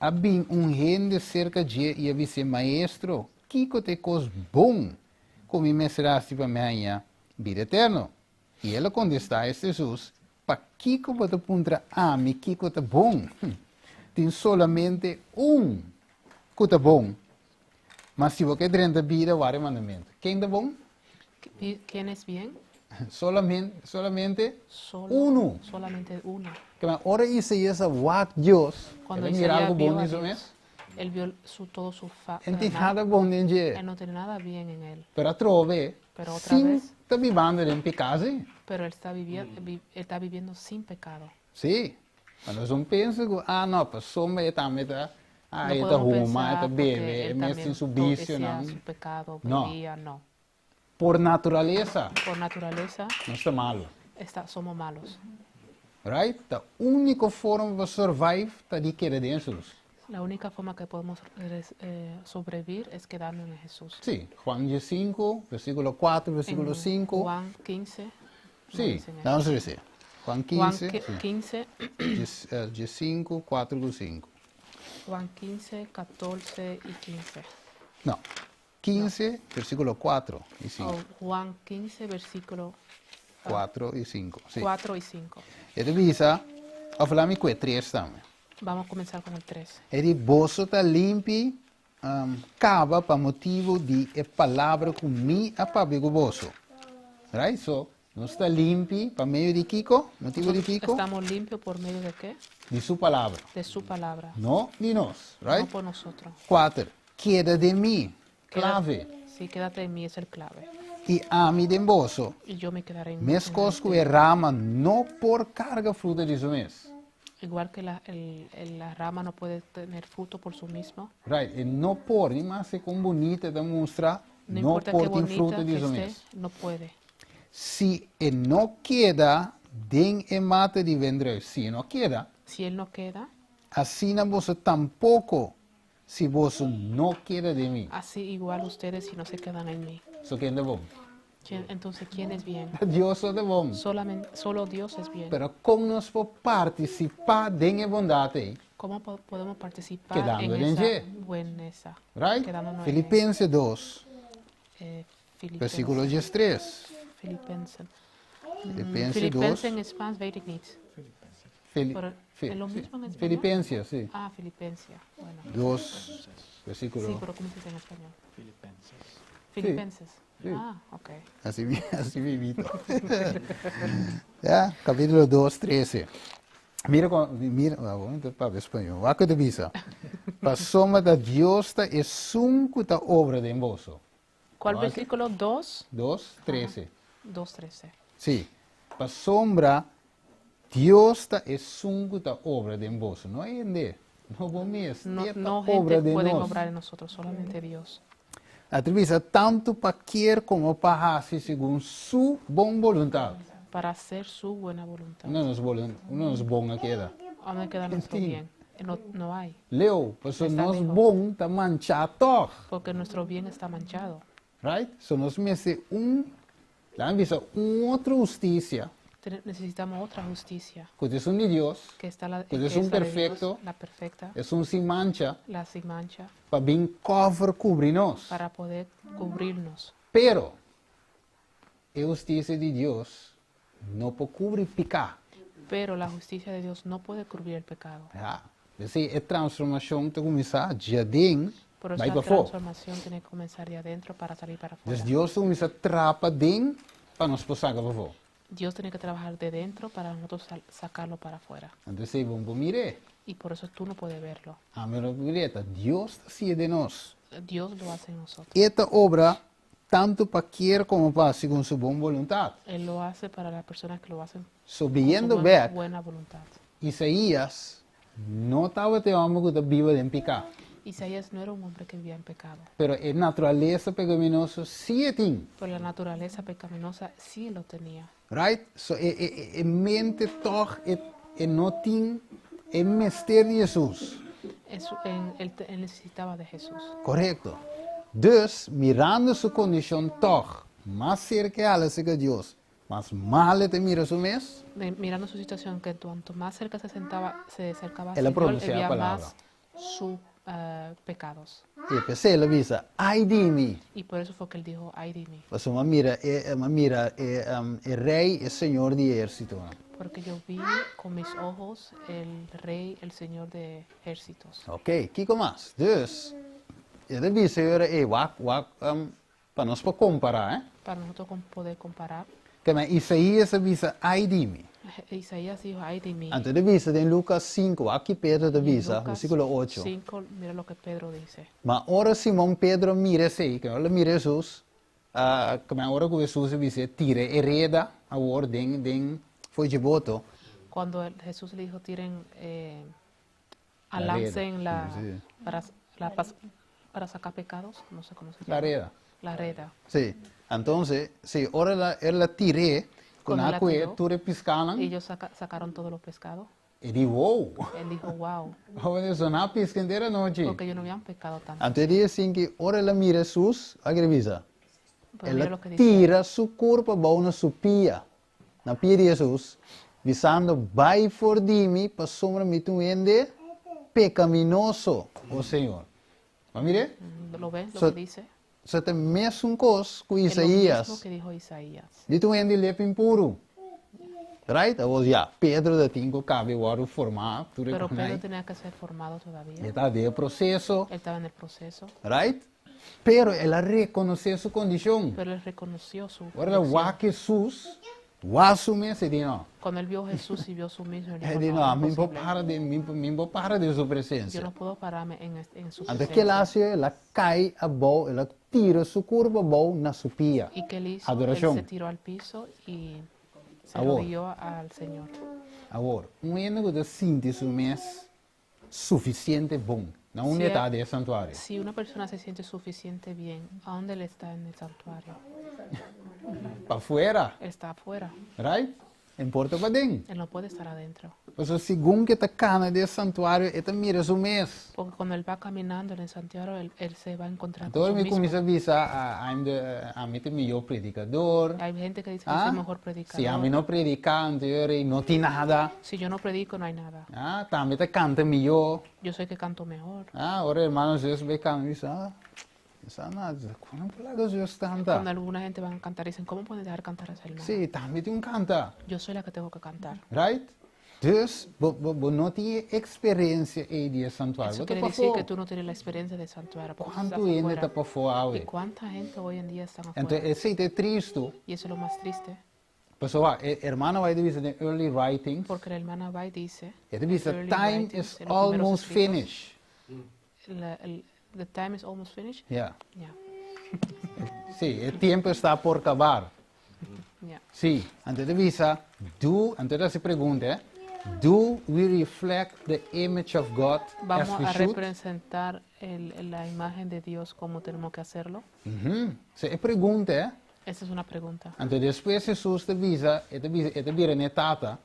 a bin un hende serka dje i a bisa, maestro, kiko ta e kos bon ku mi mester hasi pa mi haña bida eterno? I el a kontestá Hesus, pakiko bo ta puntra ami kiko ta bon? Tin solamente un ku ta bon. Ma si bo ke drenta bida, warda mandamentu. Ken ta bon? ¿Quién es bien? Solamente, solamente Solo, uno. Solamente uno. Ke ora Isaías a wak Dios, Cuando el a mira Isaías algu vio bon a den su Dios, mes. Él vio todo su No tin mal. nada bon den dje. Él no tiene nada bien en él. Pero atrobe, Pero otra sin vez- ta bibando den piká. Pero él está viviendo sin pecado. Sí. Ma nos no pensa ku, ah, no, pasobra e tambe ta, ah, No e ta podemos huma, e ta pensar porque bebe, él e mes también tin su visio, decía no. su pecado, No. bebía, no. Por naturalesa, Por naturaleza nos ta malu. Somos malos. Right? E úniko forma pa survive ta di keda den Hesus. La única forma que podemos sobrevivir es quedarnos en Jesús. Sí, Juan 5, versíkulo 4, versíkulo En 5. Juan 15. No Sí, dicen eso. ban lesa. Juan Juan 15, sí. 15, 5, 4 i 5. Juan 15, 14 y 15. No, 15, versíkulo 4 i 5. Oh, Juan 15, versículo 4 i 5, sí. 4 y 5. E ta bisa, òf laga mi kue 3 tambe. Vamos a comenzar con el 3. E di boso ta limpi kaba pa motibu di e palabra ku mi a papia ku boso. Right? So, nos ta limpi pa medio di kiko? Motibu di kiko? Estamos limpios por medio de qué? Di su palabra. De su palabra. No di nos, right? No por nosotros. 4. Keda den mi. Klave. Sí, quédate en mí es el clave. I ami den boso. Y yo me quedaré en Meskos en ku e rama no por karga fruta di su mes. Igual que la rama no puede tener fruto por sí mismo. Right? E no por, ni maske kon bunita ta mustra, No no importa por qué tin bonita fruta que di su esté, mes. no puede. Si e no keda den e mata di wendrùif, si e no keda, Si él no queda, asina boso tampoko, si boso no keda den mi. Así igual ustedes si no se quedan en mí. So ken ta bon? Entonces, ¿quién es bien? Dios ta bon. Solamente, solo Dios es bien. Pero kon nos por partisipá den e bondat ei? ¿Cómo podemos participar Kedando en den esa dje. bueneza? Right? Quedándonos en Filipenses 2, Filipenses. versíkulo 13. Filipenses. Filipenses 2. Filipenses en español, weet ik niet. Pero, ¿es lo sí. mismo en español? Filipenses, sí. Ah, Filipenses. Bueno. 2, versíkulo. Sí, pero ¿cómo se dice en español? Filipenses. Filipenses. Sí. Ah, ok. Así, así vivito. Ya, kapítulo 2, 13. Mira, mira, ah, bon, pa spañó. Wak kiko e ta bisa. Pasobra ta Dios ta esun ku ta obra den boso. ¿Cuál Ok. versículo? 2, 2, 13. 2, 13. Sí. Pasobra Dios ta esun ku ta obra den boso. No hende. No bo mes. No, E ta no obra gente den puede nos. obrar en nosotros, solamente Dios. E ta bisa tantu pa kere komo pa hasi segun su bon boluntat. Para hacer su buena voluntad. Unda nos bon, unda nos bon a keda? ¿Dónde queda nuestro Sí. bien? No, no hay, Leu, paso Está nos lejos. bon ta manchá toch. Porque nuestro bien está manchado. Right? So nos mester un, laga bisa un otro hustisia, Necesitamos otra justicia, ku ta esun di Dios, que está la, Que que es un es la de Dios, perfecto. la perfecta, esun sin mancha, la sin mancha, pa bin cover kubri nos. Para poder cubrirnos. Pero, e hustisia di Dios no por kubri piká. Pero la justicia de Dios no puede cubrir el pecado. Ja. P'esei e transformashon ta kuminsá djaden Por eso bai la pafó. transformación tiene que comenzar de adentro para salir para Dus afuera. Dios ta kuminsá traha paden pa nos por saka pafó. Dios tiene que trabajar de dentro para nosotros sacarlo para afuera. Anto esei bo no por mir'é. Y por eso tú no puedes verlo. Ami no por mir'é, ta Dios ta hasié den nos. Dios lo hace en nosotros. E ta obra tantu pa kier komo pa segun su bon boluntat. Él lo hace para las personas que lo hacen So con su biyendo bek, buena voluntad. Isaías no tabata e hòmber ku ta biba den piká. Isaías no era un hombre que vivía en pecado. Pero e naturalesa pekaminoso sí e tin. Pero la naturaleza pecaminosa sí lo tenía. Right? So e e e mente tòg e e no tin e mester di Hesus. En su en el el necesitaba de Jesús. Korekto. Dus, mirando su kondishon tòg mas serka e hala serka Dios, mas mal e ta mira su mes. Mirando su situación, que cuanto mas cerca se sentaba, se acercaba El a Señor, pronunciá e via palabra. mas su pecados. I p'esei el a bisa, Ai di mi! Y por eso fue que él dijo, Ay de mí. Pasobra mi a mira e, mi a mira e, e Rei, e Señor di ehérsitonan. Porque yo vi con mis ojos el Rey, el Señor de ejércitos. Ok, kiko mas? Dus, e ta bisa e ora ei, wak, wak, pa nos por kompará, eh. Para nosotros poder comparar. Kema Isaías a bisa, Ai di mi. Isaías dijo, Ay de mí. Anto e ta bisa den Lucas sinku, aki Pedro ta En bisa, Lucas versíkulo ocho. 5, mira lo que Pedro dice. Ma ora Simon Pedro a mira esei, kema ora el a mira Hesus, kema ora ku Hesus a bis'é, Tira e reda awor den den fo'i dje boto. Cuando Jesús le dijo, Tiren, La reda. alancen la, Sí. para, la pas, para sacar pecados, no sé cómo se La llama. reda. La reda. Sí. Entonces, sí, ora el a, el a tir'é, ku Cuando nan la a kue tiró, tur e piskanan, ellos sacaron todos los pescados. e di, Wow! Él dijo, Wow. Pasobra esnan a piska henter anochi. Porque ellos no habían pescado tanto. Anto e di asin ki ora el a mira Hesus, a kere bisa? Pero El mira a lo que dice. tira su kurpa bou na su pia, na pia di Hesus, bisando, Bai for di mi, pasobra mi ta un hende pekaminoso, o Señor. Bo a mir'é? Lo ves lo So, que dice? so ta mesun kos ku Es lo mismo Isaías. que dijo Isaías. Di ta un hende lep impuru. Right? Awor ya, Pedro ta tin ku kabe wòrdu formá, tur e Pero kosnan Pedro ei. tenía que ser formado todavía. E ta den e proseso. Él estaba en el proceso. Right? Pero el a rekonosé su kondishon. Pero él reconoció su Ora el a condición. wak Hesus, wak su mes, e di no. Cuando él vio a Jesús y vio su mismo, él E dijo, di no, no, mi por imposible. para den, mi, mi por para den su Yo presencia. no puedo pararme en, en su Anto ke el presencia. hasi? El a kai abou, el a tira su kurpa abou na su pia. ¿Y qué él hizo? Él Adorashon. se tiró al piso y se Awor. arrodilló al Señor. Awor, un hende ku ta sinti su mes sufisiente bon, na unda e ta den e santuario? Si una persona se siente suficiente bien, ¿a dónde él está en el santuario? Pafuera. Él está afuera. Right? E no por ta paden. Él no puede estar adentro. Pasobra segun ku e ta kana den e santuario, e ta mira su mes. Porque cuando él va caminando en el santuario, él, él se va a encontrar Anto con su ora mi mismo. kuminsá bisa, I'm the, ami ta e mihó predikador. Hay gente que dice que soy el mejor predicador. Si ami no prediká, anto ora ei no tin nada. Si yo no predico, no hay nada. Ah, tambe ta kanta mihó. Yo soy que canto mejor. Ah, ora hermano Zeus bai kanta, mi bisa, ah, sa na, kon nan por laga Zeus kanta? Cuando alguna gente van a cantar, dicen, ¿cómo pueden dejar cantar a esa hermana? Sí, tambe tin un kanta. Yo soy la que tengo que cantar. Right? Dus, bo, bo, bo no tin e experiencia ei di e santuario. Eso Bo ta quiere decir pafó. que tú no tienes la experiencia del santuario. porque tú Cuánto estás hende afuera. ta pafó awe? ¿Y cuánta gente hoy en día están Anto, afuera? esei ta e tristu. Y eso es lo más triste. Pasobra, e hermana White ta bisa den Early Writings. Porque la hermana White dice, E ta bisa, Early Time Writings, is en los primeros almost escritos, finished. La, el, the time is almost finished. Ja. Ja. Sí, e tempo está por acabar. Ja. Sí, anto e ta bisa, do, anto e ta hasi pregunta, eh? Do we reflect the image of God as Vamos we a should? representar el, la imagen de Dios como tenemos que hacerlo. Mhm. Sí, e pregunta, eh? Esa es una pregunta. Anto despues Hesus ta bisa, e ta bisa, e ta bira n'e tata,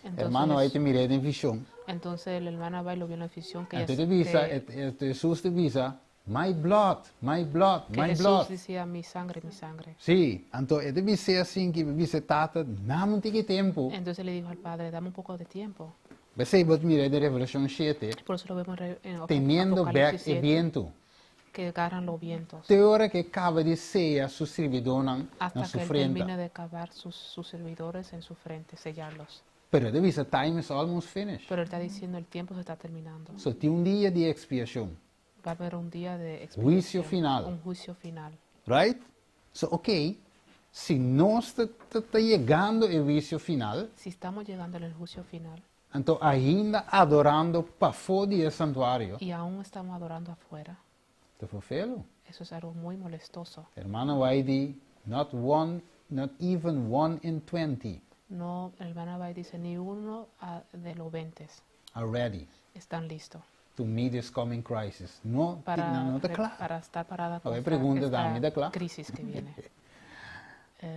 Entonces, hermano ei ta mir'é den vision. Entonces el hermano va y lo vio en la visión que, Anto ella e ta bisa, que, e, e, Hesus ta bisa, My blood, my blood, que my Jesús blood. decía, mi sangre, mi sangre. Sí, anto e ta bis'é asin ki bisa e tata, Dame un tiki tempu. Entonces le dijo al padre, dame un poco de tiempo. P'esei bo ta mira den Revelashon shete, Por eso lo vemos en teniendo bek Apocalipsis e 7, bientu. Que agarran los vientos. Te ora ku e kaba di seya su sirbidónan na Hasta su que él frente. Termine de acabar sus servidores en su frente, sellarlos. Pero e ta bisa time is almost finished. Pero él está diciendo: el tiempo se está terminando. So tin un dia di ekspiashon. Va a haber un día de Huisio expiación, final. un juicio final. Right? So, ok, si nos ta yegando e huisio final, Si estamos llegando al juicio final anto ainda adorando pafó di e santuario, y aún estamos adorando afuera, ta ferfelu. Eso es algo muy molestoso. Hermana White, not one, not even one in 20 No, el hermana White dice, ni uno de los 20 are ready están listos to meet this coming crisis. No, no, no ta kla. para estar parada A ver, contra pregunta, esta dami, ta kla? Crisis que viene.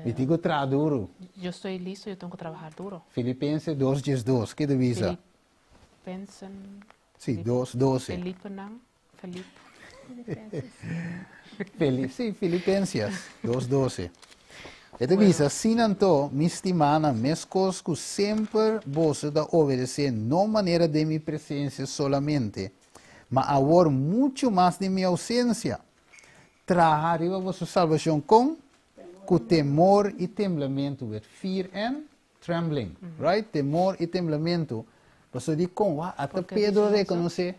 Mi tin ku traha duru. Yo estoy listo, yo tengo que trabajar duro. Filipenses 2, 2, kiko ta bisa? Filipensen, Sí, 2, 12. Filipenan, Filip, Sí, Filipenses 2, 12. E ta bisa, asina anto, mi stimánan, meskos ku semper boso ta obedesé, no manera den mi presensia solamente, ma awor muchu mas den mi ousensia. Traha riba boso salbashon ku temor i temblamentu, with fear and trembling, right? Temor i temblamentu. Pasobra di kon, wa, hasta ¿Por qué Pedro dice eso? rekonosé,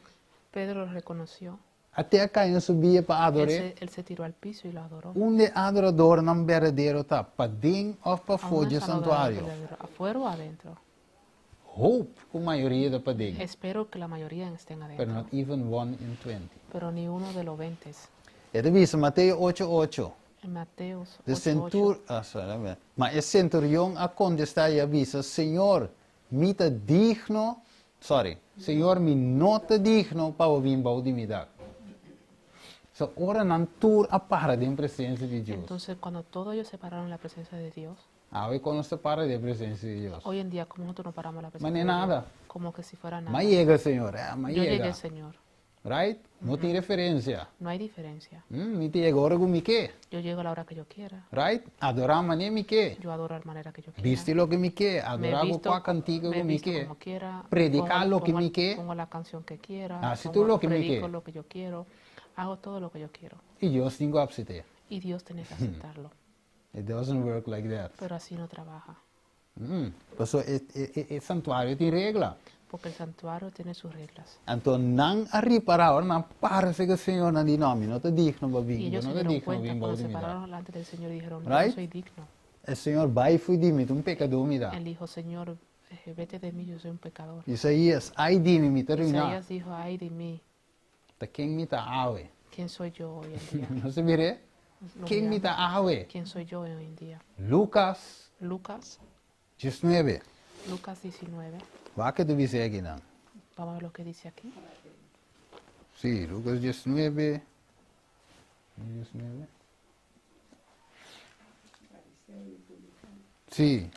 Pedro lo reconoció. hasta el a kai na su pia pa Él ador'é. se tiró al piso y lo adoró. Unda adoradónan berdadero ta, paden òf pafó ¿A dónde di está el adorador santuario? Verdadero? ¿Afuera o adentro? Hope ku mayoria ta paden, Espero que la mayoría estén pero adentro. Not even one in 20. Pero ni uno de los 20. E ta bisa Mateo 8, 8. En Mateo De 8, centur, ah, sorry, ma e centurion a kontestá i a bisa, Señor, mi ta digno, sorry, Señor, mi no ta digno pa bin bou di mi dak. So, ora nan tur a para den presensia di Dios. Entonces, cuando todos ellos se pararon en la presencia de Dios, Awe kon nos ta para den presensia di Dios? Hoy en día, como nosotros nos paramos en la Ma presencia ni de Dios, nada. Como que si fuera nada. M'a yega, Señor, m'a Yo yega. llegué, Señor. Right? No tin diferensia. No hay diferencia. Mi ta yega ora ku mi ke. Yo llego a la hora que yo quiera. Right? Adorá manera mi ke. Yo adoro a la manera que yo quiera. Bisti loke mi ke. Me Adorá visto, ku kantika me ku mi visto ke. Como quiera. Prediká loke mi ke. Pongo la canción que quiera. Hasi tur loke mi Predico ke. Lo que yo quiero. Hago todo lo que yo quiero. I Dios tin ku aseptá. Y Dios tiene que aceptarlo. It doesn't work like that. Pero así no trabaja. Paso e santuario tin regla. Porque el santuario tiene sus reglas. Anto nan a ripará, ora nan para serka Señor, nan di, no, mi no ta digno pa Y bin, ellos no se ta dieron digno cuenta bin cuando se mi pararon delante del Señor y dijeron, yo Right? no soy digno. E Señor, bai fo'i di mi, ta un pekadó mi ta. Él dijo, Señor, vete de mí, yo soy un pecador. Isaías, ai di mi, mi ta ruiná. Isaías dijo, ay de mí, Ta ken mi ta awe? ¿Quién soy yo hoy en día? Nos a mir'é? Lo Ken miramos. mi ta awe? ¿Quién soy yo hoy en día? Lucas Lucas, 19. Lucas 19. Wak kiko ta bisa akinan. Vamos a ver lo que dice aquí. Sí, Lucas 19. 19. Sí.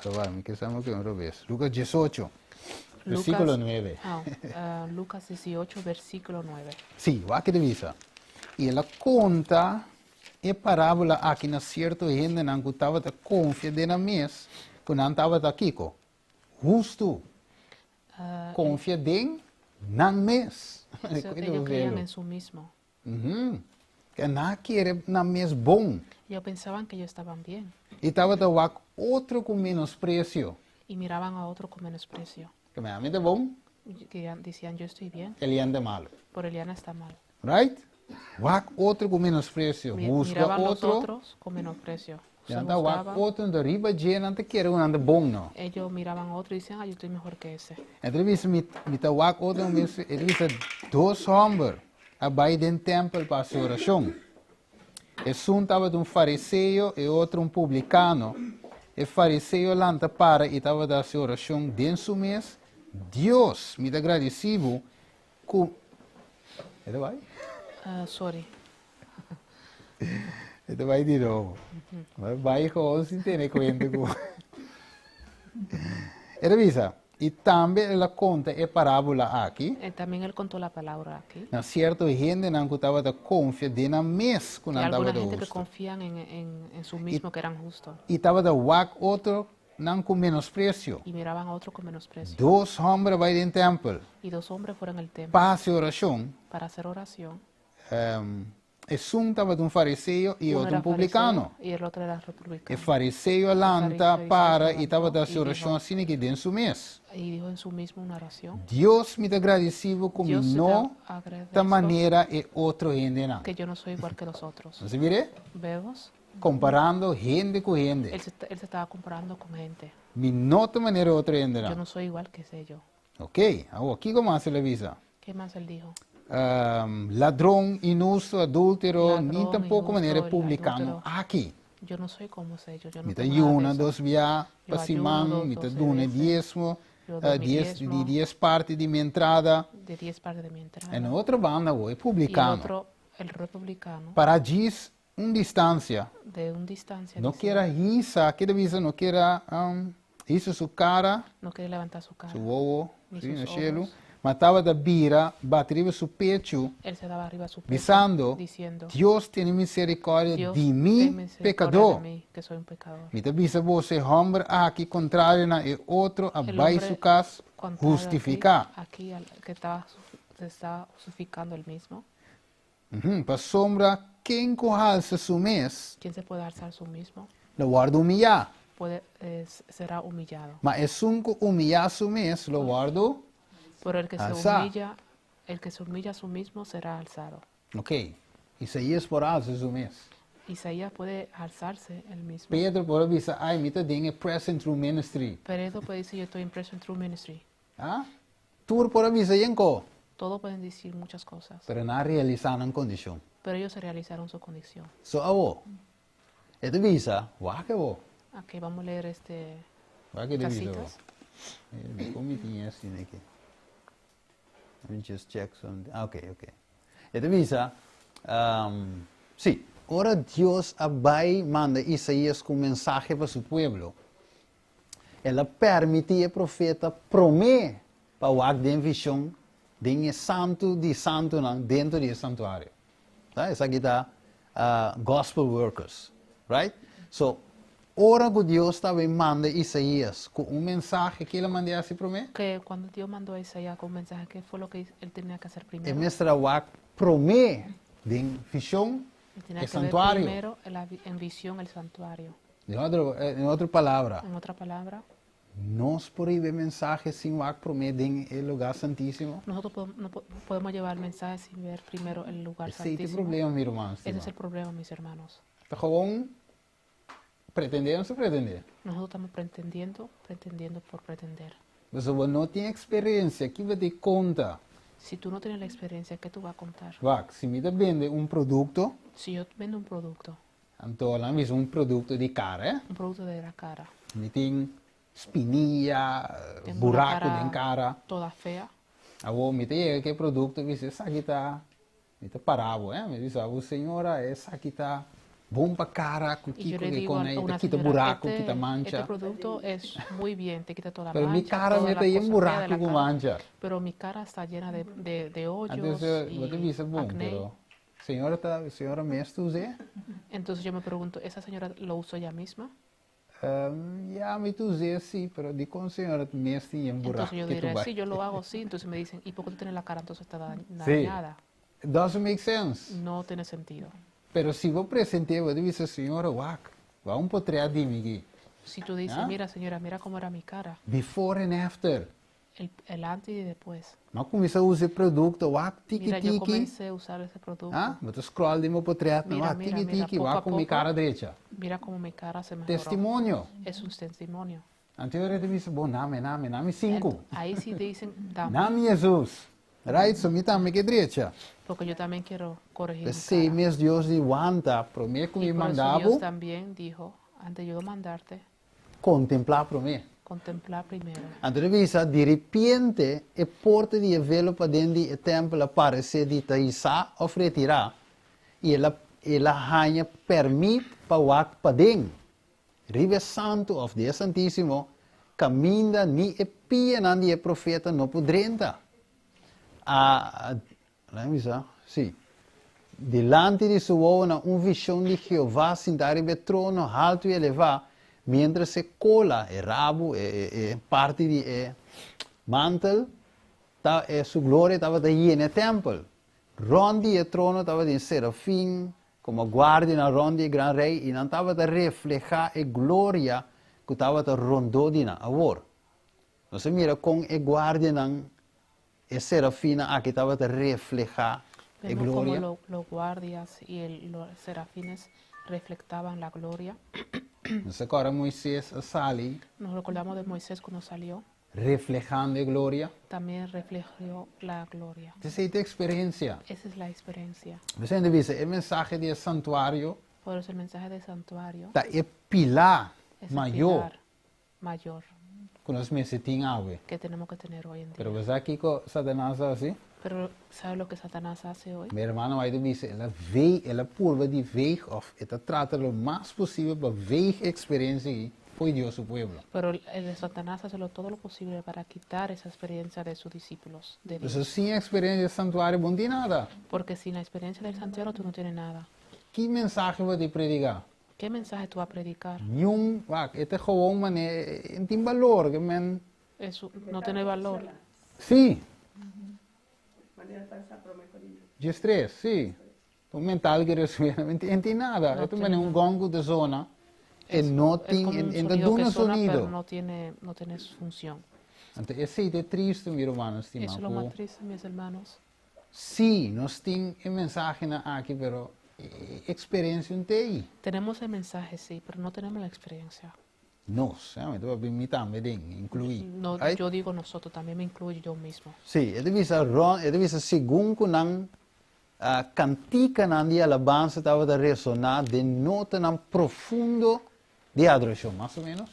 Awor, mi ke sa ku un robes. Lucas 18, versíkulo 9. Ah, Lucas 18, versículo 9. Sí, wak kiko ta bisa. I el a konta e parábola aki na sierto hendenan ku tabata konfia den nan mes, ku nan tabata kiko. Hustu. Ah, Konfia den nan mes. Eso, ellos creían en su mismo. Ku nan kere nan mes bon. Ellos pensaban que ellos estaban bien. I tabata wak otro ku menospresio. Y miraban a otro con menosprecio. Ku mi ta bon, Y que decían, yo estoy bien, Elian ta malu. pero Eliana está mal. Right? Wak otro ku menospresio. Husga Miraban los otro. Otros con menosprecio. Se Nan ta wak juzgaban. otro ta riba dje, nan ta kere ku nan ta bon no. Ellos miraban a otro y decían, ah, yo estoy mejor que ese. Anto bisa mi ta wak otro mi e ta bisa dos hòmber a bai den tèmpel pa orashon. Esun tabata un fariseo i otro un publikano. E fariseo a lanta para i tabata hasi orashon den su mes. Dios, mi ta gradisí bo ku. E ta bai? Sorry. E ta bai di nobo. Bai bai gewoon sin tene kuenta ku. E ta bisa. I tambe el a konta e parábola aki. También él contó la palabra aquí. Na sierto hendenan ku tabata konfia den nan mes ku Y nan alguna tabata gente que hustu. confían en su mismo, que eran justos. I tabata wak otro Nan ku menospresio. Y miraban a otro con menosprecio. Dos hòmber a bai den tèmpel. Y dos hombres fueron al templo. Pa hasi orashon. Para hacer oración. Esun tabata un fariseo i e Uno otro era un publikano. fariseo y el otro era E republicano. fariseo a lanta, fariseo para se i tabata levantó hasi y orashon dijo, asina ki den su mes. y dijo en su mismo una oración. Dios, mi ta gradisí bo ku mi Dios, te no ta agradezco manera e otro hendenan. que yo no soy igual que los otros. Nos a mir'é? Vemos? Komparando hende ku hende. Él se, él se estaba comparando con gente. Mi no ta manera otro Yo hendenan. no soy igual que ellos. Ok, awor kiko mas el a bisa? ¿Qué más él dijo? Ladron, inhusto, adúltero, ni Ladrón, tampoco manera injusto, el publicano adúltero. aki. Yo no soy como ellos. Yo no Mi ta tengo nada de yuna eso. dos bia Yo pa ayuno siman, dos, mi ta 12 duna veces. diesmo, Yo doy mi dies, di diezmo dies parti di mi entrada. de 10 partes de mi entrada. En otro banda, bo, e Y el publicano. otro, el republicano, Para djis un distansia. de un distancia, No decía, kier a hisa, kier a bisa no kier a hisa su kara, no quiere levantar su cara, su wowo, ni sí, sus na shelu, ojos. ma tabata bira bati riba su pechu, Él se daba arriba su pecho, bisando, diciendo, Dios tene misericordia Dios, di mi, ten misericordia pekadó. de mí, que soy un pecador. Mi ta bisa boso, e hòmber aki kontrario na e otro a El bai hombre su kas contrario aquí, hustifiká. aquí al que estaba, se estaba justificando él mismo. Uhum, pasobra ken ku halsa su mes, ¿Quién se puede alzar su mismo? lo wòrdu humiyá. Puede, será humillado. Ma esun ku humiyá su mes, lo wòrdu Pero el que se alsá. humilla, el que se humilla a su mismo será alzado. Ok, Isaías por alsa su mes. Isaías puede alzarse él mismo. Pedro por a bisa, Ai, mi ta den e Present True Ministry. Pedro puede decir, yo estoy en Present True Ministry. Ah? Tur por a bisa yenko. Todos pueden decir muchas cosas. Pero nan a realisá nan kondishon. Pero ellos se realizaron su condición. So awo, e ta bisa, wak awo. Ok, vamos a leer este Wak e ta bisa awo. casitas. Eh, kon mi tin asina aki? Let me just check something. Ah, ok, ok. E ta bisa, um, sí, ora Dios a bai manda Isaías ku un mensahe pa su pueblo, El a permití e profeta promé pa wak den vishon den e Santu di Santunan dentro di e santuario. Ta, esaki ta Gospel Workers, right? So, ora ku Dios tabata manda Isaías ku un mensahe, ke el a mand'é hasi promé? Que cuando Dios mandó a Isaías con un mensaje, ¿qué fue lo que él tenía que hacer E primero? mester a wak promé den vishon Él tenía e que ver santuario. primero en la en visión el santuario. Den otro, den otro palabra, En otra palabra, nos por hiba e mensahe sin wak promé den e lugá santísimo. Nosotros podemos, no podemos llevar el mensaje sin ver primero el lugar Esei ta e santísimo. problema, mi ruman Ese es stimá. el problema, mis hermanos. Ta gewoon pretendé nos ta pretendé. Nosotros estamos pretendiendo, pretendiendo por pretender. Pasobra bo no tin experiencia, ki bo tin konta? Si tú no tienes la experiencia, ¿qué tú vas a contar? Wak, si mi ta bende un produkto, Si yo vendo un producto, Anto nan bisa un produkto di kara, eh? Un producto de la cara. Mi tin spinia, Tengo la buraku cara den kara. toda fea. Awor mi ta yega ku e produkto i bisa esaki ta, mi ta para bo, eh? Mi bisa bo señora esaki ta bon pa kara ku Y yo kiko le ke digo kon a ei, ta una kita señora, buraku, este, kita este mancha. producto es muy bien, te quita toda la Pero mi mancha, kara toda me la ta yen cosa fea de buraku la ku cara. mancha. Pero mi cara está llena de, de, de Anto hoyos bo ta y bisa bon, acné. pero señora ta, señora mes ta us'é? Entonces yo me pregunto, ¿esa señora lo usó ella misma? Ya, mi ta us'é sí, pero dikon señora mes tin yen Entonces buraku yo ke diré, tu sí, bai? yo lo hago, sí. Entonces me dicen, ¿y por qué tú tienes la cara entonces está Sí, dañada? it doesn't make sense. No tiene sentido. Pero si bo present'é, bo ta bisa, señora, wak, wak un potret di mi aki. Si tú dices, Ah? mira señora, mira cómo era mi cara. Before and after. El, el antes y después. M'a kuminsá usa e produkto, wak tiki Mira, yo tiki. comencé a usar ese producto. Ah, bo ta scroll den bo potret, Mira, wak mira, tiki mira, tiki, poco wak a kon mi poco. kara drecha. Mira cómo mi cara se mejoró. Testimonio. Es un testimonio. Anto e ora ta bisa, bon, nami, nami, nami sinku. Ahí sí te dicen, dame. Nami Hesus. Right? So mi tambe ke drecha. Porque yo también quiero corregir mi P'esei cara. mes Dios di, Wanta, promé ku Y mi por eso manda Dios bo, también dijo, antes yo mandarte, kontemplá promé. contemplar primero. Anto ta bisa, Diripiente e porta di e velo paden di e tèmpel a paresé di ta hisá òf retirá, i el a el a haña pèrmit pa wak paden. Riba e Santu òf di e Santísimo kaminda ni e pianan di e profeta no por drenta. A laat me bisa, sí. Dilanti di su wowonan un vishon di Jehová sintá riba e trono haltu i elevá, Mientras e kola, e rabu, e parti di e mantel, ta, e su gloria tabata yena e tèmpel. Rònt di e trono tabatin serafin, komo guardianan rònt di e gran rei, i nan tabata reflehá e gloria ku tabata rondó di nan. Awor, nos a mira kon e guardianan, e serafinnan aki tabata reflehá e Vemos cómo gloria. Los guardias y los serafines reflectaban la gloria. Nos ta kòrda Moises a sali Nos recordamos de Moisés cuando salió, reflehando e gloria. También reflejó la gloria. Esei ta eksperensia. Esa es la experiencia. P'esei ta bisa, e mensahe di e santuario Por eso el mensaje del santuario ta e pilá es el mayó pilar mayor ku nos mester tin awe. Que tenemos que tener hoy en día. Pero bo sa kiko Satanas a hasi? Pero ¿sabe lo que Satanás hace hoy? Mi hermano White a bisa, el a veeg, el a purba di veeg òf e ta trata lo mas posibel pa veeg e eksperensia ei fo'i Dios su pueblo. Pero el Satanás hace lo todo lo posible para quitar esa experiencia de sus discípulos de Dios. Pasobra sin e eksperensia di e santuario bo no tin nada. Porque sin la experiencia del santuario tú no tienes nada. Ki mensahe bo ta prediká? ¿Qué mensaje tú vas a predicar? Niun, wak, e ta gewoon manera, e no tin balor, ke men. Eso no tiene valor. Sí. Manera ta sa prome Corinto. 13, sí. Un mental que resuena, no tin nada. No E ta tiene manera un nada. gong ku ta zona, e Es, no es tin, como un e no ta sonido duna que suena, pero sonido. no tiene función. Anto, esei ta tristu, mi rumannan Eso stimá. es lo más triste, mis hermanos. Sí, nos tin e mensahenan aki, pero eksperensia no tin. Tenemos el mensaje, sí, pero no tenemos la experiencia. Nos, eh, mi tambe den, inkluí. No, Right? yo digo nosotros, también me incluyo yo mismo. Sí, e ta bisa ron, e ta bisa segun ku nan kantikanan di alabansa tabata resoná den notanan profundo di adorashon, mas o ménos.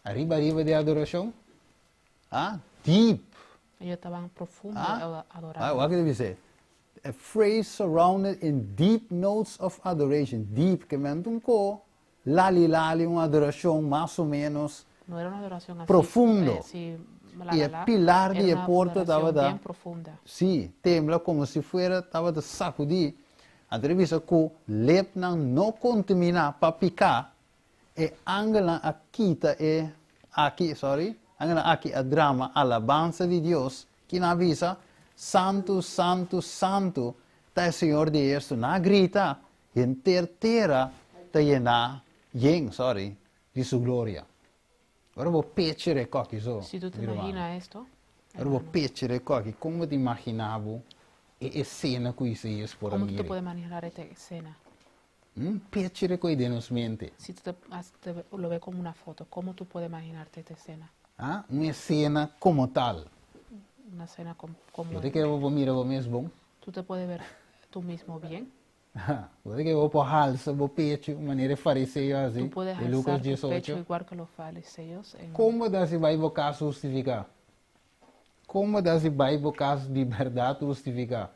Ariba ariba di adorashon. Ah, deep. Ellos estaban profundo Ah, adorando. Wak kiko e ta bisa? A phrase surrounded in deep notes of adoration. Deep, ke men un ko, lali lali, un adorashon mas o ménos No era una adoración así. profundo. Sí, la, I la, e la. pilar Era di una porta adoración tabata bien profunda. Sí, tembla komo si fuera tabata sakudí. Anto e ta bisa ku lepnan no kontaminá pa piká, e angelnan a kita e aki, sorry, angelnan aki a drama alabansa di Dios, ku nan a bisa, Santu, Santu, Santu, ta e Señor di ehérsito. Nan a grita, henter tera ta yená, yen, sorry, di su gloria. Ora bo picture e kos aki so. Si tú te mi ruman. imaginas esto, Ora bo hermano, picture e kos aki, kon bo ta imaginá bo e esena ku Isaías por a ¿cómo tú te mira? puedes imaginar esta escena? Picture e kos den nos mente. Si tú te lo ves como una foto, ¿cómo tú puedes imaginarte esta escena? Ah, un esena komo tal. Una escena como Bo ta kere bo mira bo mes bon? Tú te puedes ver tú mismo bien. Bo ta kere bo por halsa bo pechu, manera fariseo asina, Tú puedes di Lucas alzar tu pecho 18. igual que los fariseos. Kon bo ta hasi bai bo kas hustifiká? Kon bo ta hasi bai bo kas di bèrdat hustifiká?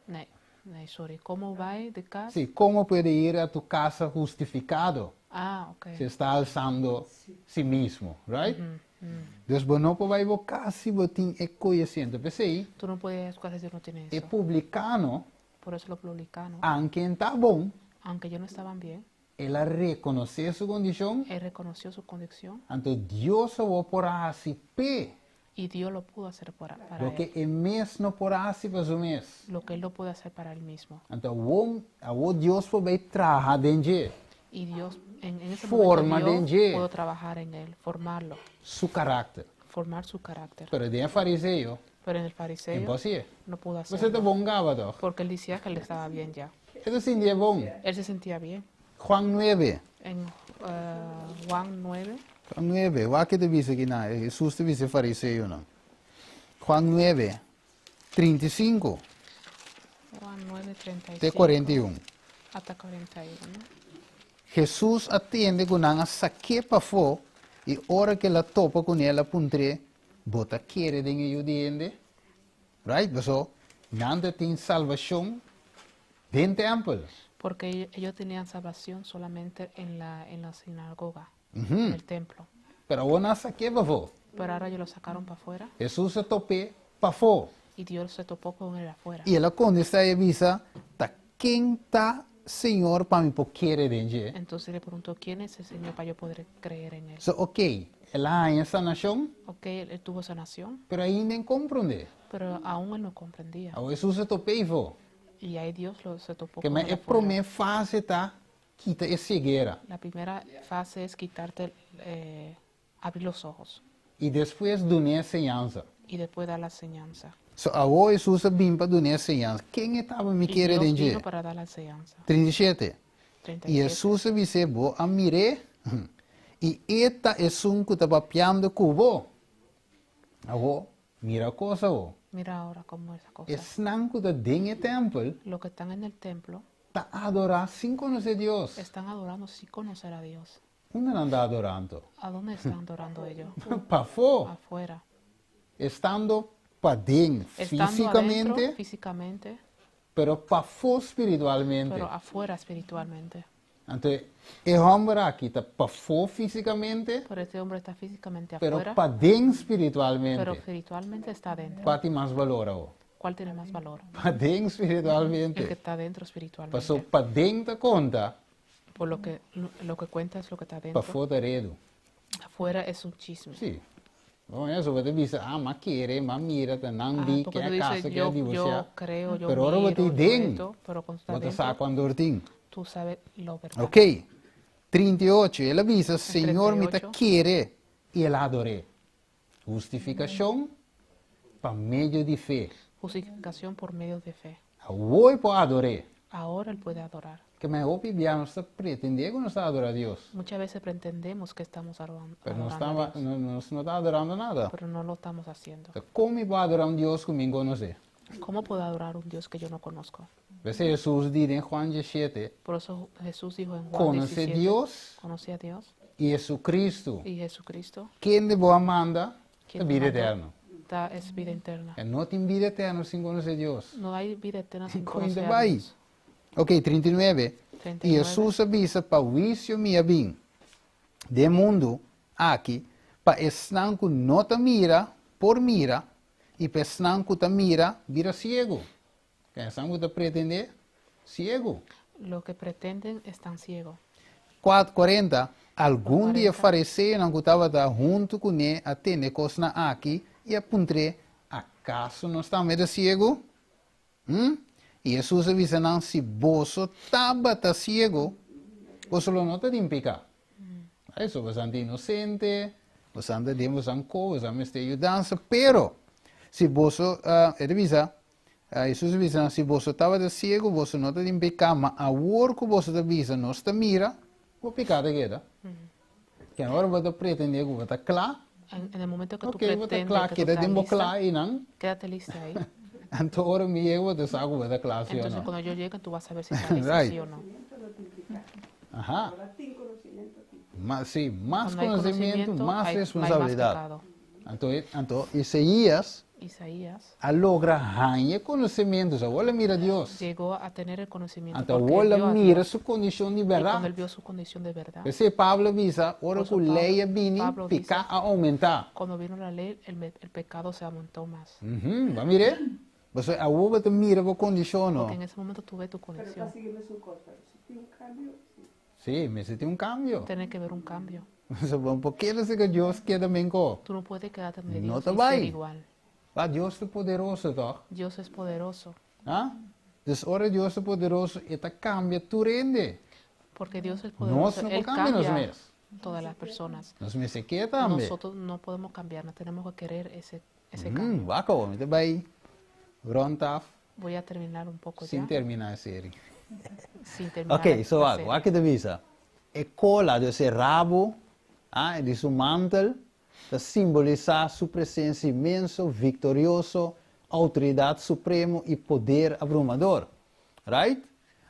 Nee, nee, sorry. ¿Cómo va de casa? Sí, ¿cómo puede ir a tu casa justificado? Ah, ok. Se está alzando sí mismo, right? Dus bo no por bai bo kas si bo tin e koesiente. P'esei, Tú no puedes ir a su casa si no tienes e eso. publikano, Por eso los publicanos, aunke nan ta bon, aunque ellos no estaban bien, el a rekonosé su kondishon, él reconoció su condición anto Dios por a hasi p'e. Y Dios lo pudo hacer para Lo él. ke e mes no por a hasi pa su mes. Lo que él no puede hacer para él mismo. Anto, awor Dios por bai traha den dje. Y Dios, en ese Forma momento, Dios den dje. pudo trabajar en él, formarlo, Su karakter. Formar su carácter. Pero den fariseo, Pero en el fariseo imposibel. No pudo Bo ta hacerlo. bon kaba toch? Porque él decía que él estaba bien ya. E ta sintié bon. Él se sentía bien. Juan 9. En Juan 9, Juan 9. Wak kiko ta bisa aki na. Hesus ta bisa fariseonan. Juan 9, 35 Juan 9, 35 te 41. Hasta 41. Hesus a tende ku nan a sak'é pafó i ora ku el a topa kuné el a puntr'é, Bo ta kere den e Yu di Hende? Right? Paso, nan tin salbashon den tèmpel. Porque ellos tenían salvación solamente en la sinagoga, en el templo. Pero awor nan a sak'é pafó. Pero ahora ellos lo sacaron para afuera Hesus a top'é pafó. Y Dios se topó con él afuera. I el a kontestá i a bisa, ta ken ta Señor pa mi por kere den dje? Entonces le preguntó, ¿quién es el Señor para yo poder creer en él? So, ok, el a haña sanashon, Ok, él tuvo sanación, pero ainda e n' komprondé. Pero aún él no comprendía. Awor Hesus a top'é afó. Y ahí Dios se topó Ke con men él e afuera. Promé fase ta kita e siegera. La primera fase es quitarte, abrir los ojos I despues duna enseñansa. Y después dar la enseñanza. So awor Hesus a bin pa duna enseñansa. Ken e ta pa mi Y kere Dios den dje? vino para dar la enseñanza. 37. 37. I Hesus a bis'é, Bo a mir'é, i e ta esun ku ta papiando ku bo. Awor, mira kos awor. Mira ahora cómo es la cosa. Esnan ku ta den e tèmpel Los que están en el templo ta adorá sin konosé Dios. Están adorando sin conocer a Dios. Unda nan ta adorando? ¿A dónde están adorando ellos? Pafó. Afuera. Estando paden Estando físikamente, adentro físicamente, pero pafó spiritualmente. Pero afuera espiritualmente. Anto, e hòmber aki ta pafó físikamente, Pero este hombre está físicamente pero afuera, paden spiritualmente. Pero espiritualmente está adentro. Kua tin mas balor awor? ¿Cuál tiene más valor? Paden El que spiritualmente. Está adentro espiritualmente. Pasó paden ta konta, Por lo que cuenta es lo que está adentro. pafó ta redu. Afuera es un chisme. Sí. Bon, eso, bo ta bisa, ah, m'a kere, m'a mira, ta nan Ah, di, porque ke tú a dices, kasa, ke a yo divorsiá. creo, yo Pero ora miro, bo ta yo den, esto, pero cuando está bo ta dentro, sa kuantu tin. Tú sabes lo verdad. Ok. 38. El a bisa, Señor, mi ta 38. kere. I el a ador'é. Hustifikashon pa medio di fe. Justificación por medio de fe. Awor e por ador'é. Ahora él puede adorar. Ke men hopi bia nos ta pretendé ku nos ta adorá Dios. Muchas veces pretendemos que estamos Pero nos adorando a ta, Dios, no, nos no ta adorando nada. Pero no lo estamos haciendo. Kon mi por adorá un Dios ku mi n' konosé? ¿Cómo puedo adorar a un Dios que yo no conozco? P'esei Hesus di den Juan 17, Por eso Jesús dijo en Juan konosé 17, Dios conoce a Dios i Jesucristo. Y Jesucristo, Kende bo a manda, quien ta bida te mandó, eterno. Es vida eterna. E no tin bida eterno sin konosé Dios. No hay vida eterna sin Coño, conocer a bai. Dios. Ok, 39. I 39. Hesus a bisa, pa huisio mi a bin den mundu aki, pa esnan ku no ta mira, por mira, i pa esnan ku ta mira, bira siegu. Esnan ku ta pretendé, siegu. Lo que pretenden están ciegos. 4, 40. Algun di e 40. fariseonan ku tabata huntu kuné a tende e kosnan aki i a puntr'é, Akaso nos tambe ta siegu? I Hesus a bisa nan, si boso tabata siegu, boso lo no tabatin piká. Eso, boso ta inosente, boso ta den boso ko, boso mester yudansa, pero si boso, e ta bisa, Hesus a bisa, si boso tabata siegu, boso no tabatin piká, ma awor ku boso ta bisa, nos ta mira, e piká ta keda. Ku awor bo ta pretendé ku bo ta kla, En el momento que tú ok, bo ta pretendes kla, que tú keda estás den bo lista, kla einan, quédate lista ahí. Anto ora mi yega, bo sa ku bo ta kla, sí o Entonces no. cuando yo llegue, tú vas a saber si estás lista, sí o no. Ajá. Ahora tin konosementu tin. Mas, sí, mas Cuando hay konosementu, conocimiento, mas hay más responsabilidat. pecado. Anto, Isaías Isaías a logra haña konosementu. Awor el a mira Dios. Llegó a tener el conocimiento Anto porque él awor vio a mira Dios. su kondishon di Y cuando berdat. él vio su condición de verdad, P'esei Pablo a bisa, ora Por eso ku lei a bini, Pablo piká dice, a oumentá. Cuando vino la ley, el pecado se aumentó más. Uhum, mira. Bo awor bo mira e kondishon, no? Porque en ese momento tú ves tu Pero condición. ta sigui mesun kos, pero si tin un kambio, sí. Sí, mester tin un kambio. Tiene que ver un cambio. Bo no por keda ku Dios keda mesun kos. Tú no puedes quedarte donde No Dios te y ser vai. igual. Ah, Dios ta poderoso, toch? Dios es poderoso. Ah? Dus ora Dios ta poderoso, e ta kambia tur hende. Porque Dios es Nos poderoso. no Él kambia nos cambia mes. Todas las personas. Nos mester ke tambe. Nosotros no podemos cambiarnos, tenemos que querer ese cambio. Wak, mi ta bai rond af, Voy a terminar un poco sin ya. terminá e serie. Sin terminar Ok, la so serie. wak e ta bisa. E kola, dus e rabo, ah, di su mantel, ta simbolisá su presensia inmenso, viktorioso, outoridat supremo i poder abrumador. Right?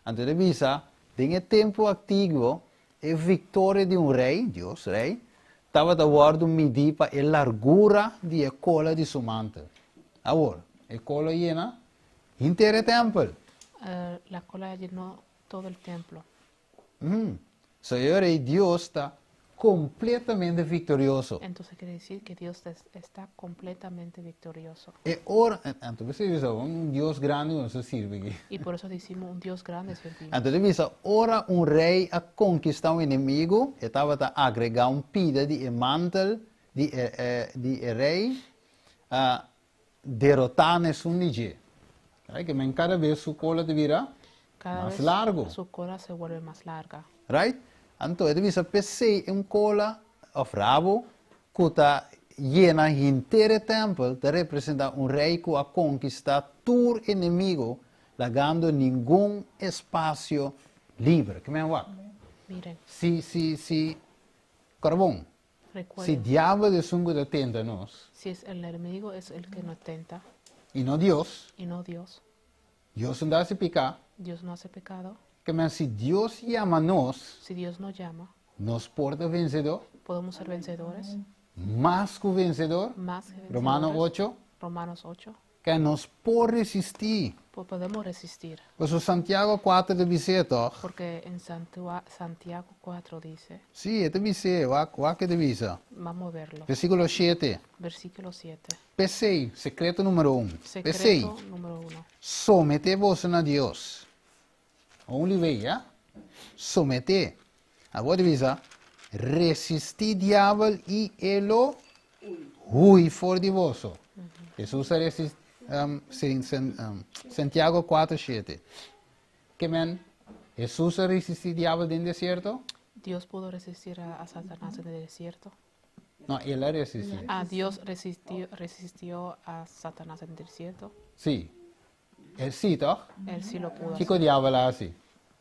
Anto e ta bisa, den e tempu antiguo, e viktoria di un rei, Dios, rei, tabata wòrdu midí pa e largura di e kola di su mantel. Awor, e kola a yena henter e tèmpel. La cola llenó todo el templo. So, e Dios ta kompletamente viktorioso. Entonces quiere decir que Dios está completamente victorioso. E ora, anto p'esei bisa, un Dios grandi ku nos ta sirbi aki. Y por eso decimos un Dios grande servimos. Anto ta bisa, ora un rei a konkistá un enemigu, e tabata agregá un pida di e mantel di e di e rei a derotá na esun di dje. Right? Ke men kada bes su kola ta bira Cada mas vez largu. su cola se vuelve más larga. Right? Anto e ta bisa p'esei un kola òf rabo ku ta yena henter e tèmpel ta representá un rei ku a konkistá tur enemigu lagando ningun espasio liber. Ke men wak? Miren. Si, si, si, kòrda bon. Si Recuerden. diabel ta esun ku ta tenta nos. Si es el enemigo es el que nos tenta. I no Dios. Y no Dios. Dios no ta hasi piká. Dios no hace pecado. Ke men si Dios yama nos. Si Dios nos llama. Nos por ta vensedó. Podemos ser vencedores. Mas ku vensedor. Más que vencedores. Romano 8. Romanos 8. Ke nos por resistí. Podemos resistir. Pasobra Santiago 4 ta bis'é tòg? Porque en Santiago 4 dice. Sí, e ta bis'é, wak, wak e ta bisa. Vamos a verlo. Versíkulo 7. Versículo 7. P'esei, sekreto número un. P'esei, Secreto número uno. someté boso na Dios. Only way, ya? Someté. Awor ta bisa, resistí diabel i e lo hui for di boso. Hesus a resistí, Santiago 4, 7. Ke men, Hesus a resistí diabel den desierto? Dios pudo resistir a Satanás en el desierto. No, el a resistí. Ah, Dios resistió a Satanás en el desierto. Sí. El sí, toch? Él sí lo pudo Kiko hacer. diabel a hasi?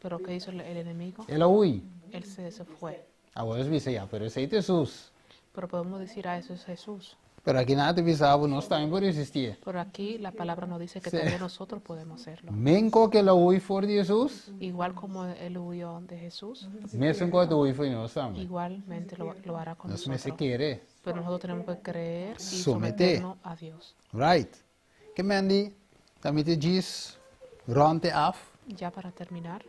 Pero ¿qué hizo el enemigo? El a hui. Él se fue. Awor nos bisa, ya, pero esei ta Hesus. Pero podemos decir, ah, eso es Jesús. Pero aki nan ta bisa bo nos tambe por resistí. Pero aquí la palabra nos dice que Sí. también nosotros podemos hacerlo. Menkos ku el a hui for di Hesus. Igual como él huyó de Jesús, Mesun kos e ta hui for di nos tambe. igualmente lo hará con Nos mester nosotros. kere. Pero nosotros tenemos que creer y Someté. someternos a Dios. Right. Ke men di, tambe ta djis rond af. Ya para terminar,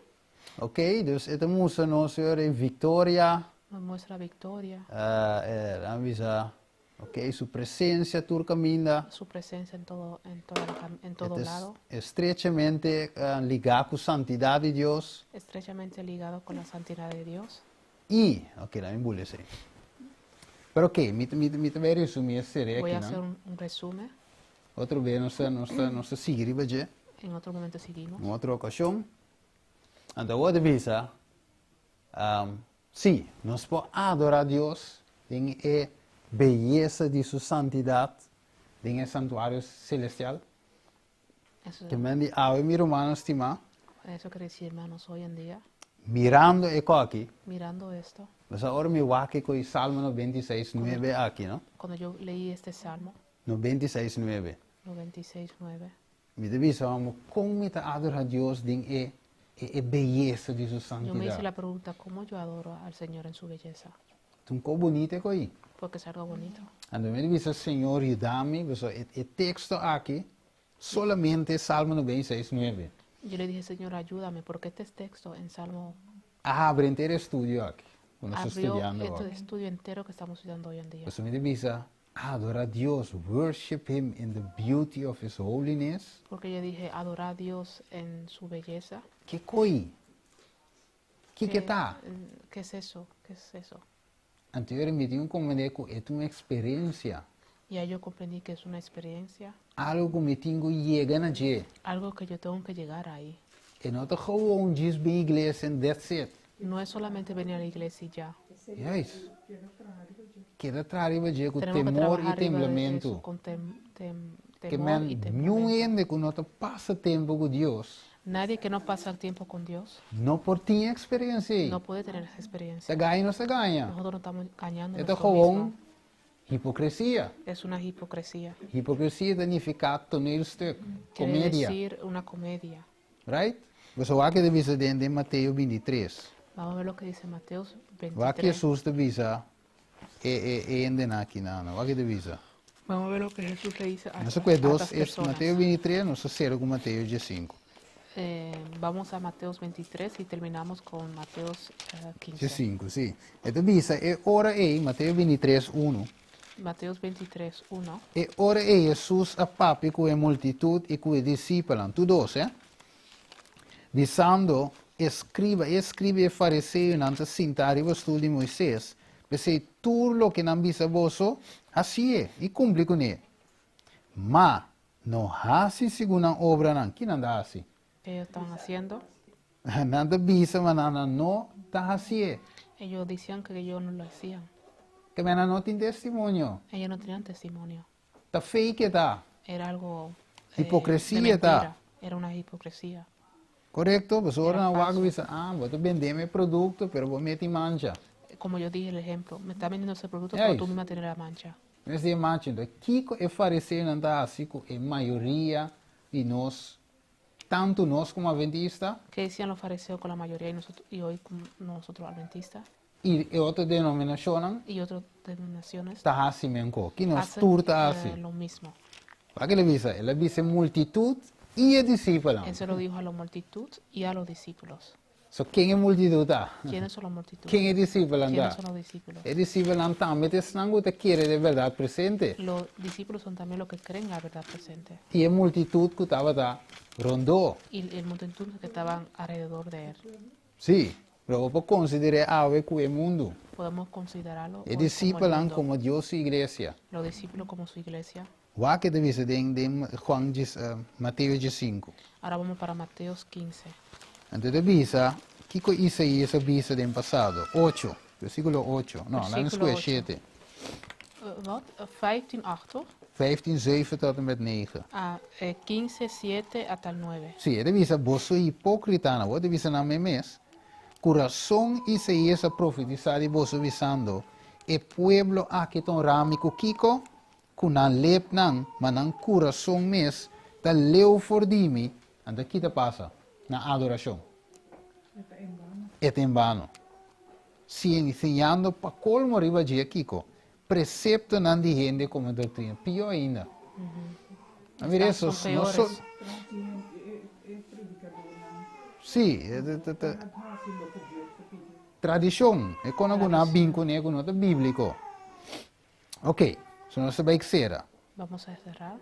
Ok, dus e ta mustra nos e viktoria. nos muestra victoria, Laga bisa, ok, su presensia tur kaminda. su presencia en todo, en toda la cam- en todo E ta lado, estrechamente ligá ku santidat di Dios. estrechamente ligado con la santidad de Dios. I, ok, laga mi bula esei. Pero ok, mi ta bai resumí esei Voy aki, a hacer no? un resumen. Otro bes nos ta sigui riba dje. En otro momento seguimos. Un otro okashon. Anto, awor ta bisa, sí, nos por adorá Dios den e beyesa di su santidat, den e santuario selestial. Eso, Ke men di awe mi rumannan stimá, eso quiere decir, hermanos, hoy en día, mirando e kos aki, mirando esto, mas awor mi wak ku Salmo 96, 9 aki, no? cuando yo leí este salmo, 96, 9. 96, 9, Mi ta bisa, kon mi ta adorá Dios den e, e, e beyesa di su yo me hice santidat. la pregunta, ¿cómo yo adoro al Señor en su belleza? Ta un kos bunita ku ei. Porque es algo bonito. Anto mi bisa, Señor, yuda mi, e, e teksto aki, solamente Salmo 96, 9. Yo le dije, Señor, ayúdame, porque este texto en Salmo A habri henter e estudio aki, ku nos ta abrió studiando este aki. estudio entero que estamos estudiando hoy en día. Pues mi bisa, adorá Dios, worship Him in the beauty of His holiness. Porque yo dije, adorar a Dios en su belleza. Ki kos? Ki ¿Qué, ta? ¿Qué es eso? ¿Qué es eso? Anto mi a bin komprondé ku e ta un eksperensia. Y ahí yo comprendí que es una experiencia, Algu ku mi tin ku yega na dje. algo que yo tengo que llegar ahí. E no ta gewoon djis bin iglesia and that's it. No es solamente venir a la iglesia y ya. Yes. Keda traha riba dje ku Tenemos que temor i trabajar arriba de eso temblamentu. con Ke temor men y ningun temblamiento. hende ku no ta pasa tempu ku Dios, Nadie que no pasa el tiempo con Dios no por tin eksperensia. no puede tener esa experiencia. Ta gaña nos ta gaña. Nosotros nos estamos engañando a E ta nosotros gewoon mismos. hipokresia. Es una hipocresía. Hipokresia ta nifiká toneelstuk, Quiere komedia. decir una comedia. Right? Bo wak kiko ta bisa den Mateo 23. Vamos a ver lo que dice Mateo Wak 23. Hesus ta bisa e e e hendenan aki na. Wak ta bisa. Vamos a ver lo que Jesús le dice a, Nos kue a dos estas es personas. Mateo 23, nos ta sera ku Mateo 5. Vamos a Mateos 23 y terminamos con Mateos 15. 5, sí. E ta bisa e ora ei, Mateo 23, 1. Mateos 23, 1. E ora ei Hesus a papia ku e multitut i ku e disipelnan, tur dos, eh, bisando, Eskriba, e eskriba i e fariseonan ta sintá riba stul di Moises, p'esei tur loke nan bisa boso, hasié i kumpli kuné. Ma no hasi segun nan obranan. Ki nan ta hasi? Ke ellos estaban haciendo? Nan ta bisa, ma nan no ta hasié. Ellos decían que ellos no lo hacían. Ke men nan no tin testimonio. Ellos no tenían testimonio. Ta fake e ta. Era algo de Hipocresía ta. mentira. Era una hipocresía. Korekto? Pasobra Era nan wak falso. bisa, ah, bo ta bende mi e produkto, pero bo meti mancha. Como yo dije el ejemplo, me está vendiendo ese producto, pero Juist. tú misma tienes la mancha. Mes di e mancha. Entonces, kiko e fariseonan ta hasi ku e mayoria di nos, tantu nos komo adventista? Qué decían los fariseos con la mayoría y nosotros, y hoy con nosotros adventistas? I e otro denominashonnan Y otras denominaciones ta hasi menko. Ki nos hacen tur ta hasi. lo mismo. Wak el a bisa? El a bisa e multitut i e disipelnan. Él se lo dijo a la multitud y a los discípulos. So ken e multitut ta? ¿Quiénes son la multitud? Ken e disipelnan ta? ¿Quiénes son los discípulos? E disipelnan tambe ta esnan ku ta kere den bèrdat presente. Los discípulos son también los que creen la verdad presente. I e multitut ku tabata rondó. Y el multitud que estaban alrededor de él. Sí, pero bo por konsider'é awe ku e mundu. Podemos considerarlo E hoy como el disipelnan mundo. komo Dios su iglesia. Los discípulos como su iglesia. Wak e ta bisa den den Juan djes, Mateo diesinku. Ahora vamos para Mateos 15. Anto e ta bisa, kiko Isaías a bisa den pasado? Ocho, versíkulo ocho. No, laat nos Versículo skohe ocho. shete. Wat? 15, 8, toch? 15, 7 tot en met 9. Ah, 15, 7 hasta el 9. Sí, e ta bisa, Boso hipókritanan, bo ta bisa nan mes mes, ku rason Isaías a profetisá di boso bisando, E pueblo aki ta honrá mi ku kiko? Ku nan lepnan, ma nan kurason mes ta leu for di mi. Anto ki ta pasa na adorashon? E ta en bano. Siñando pa kolmo riba dje kiko? Preseptonan di hende komo doktrina. Pió ainda. A mira eso, no so. Sí, tradishon. E kona ku nan a bin kuné ku no ta bíbliko. Ok, so nos ta bai sera. Vamos a cerrar.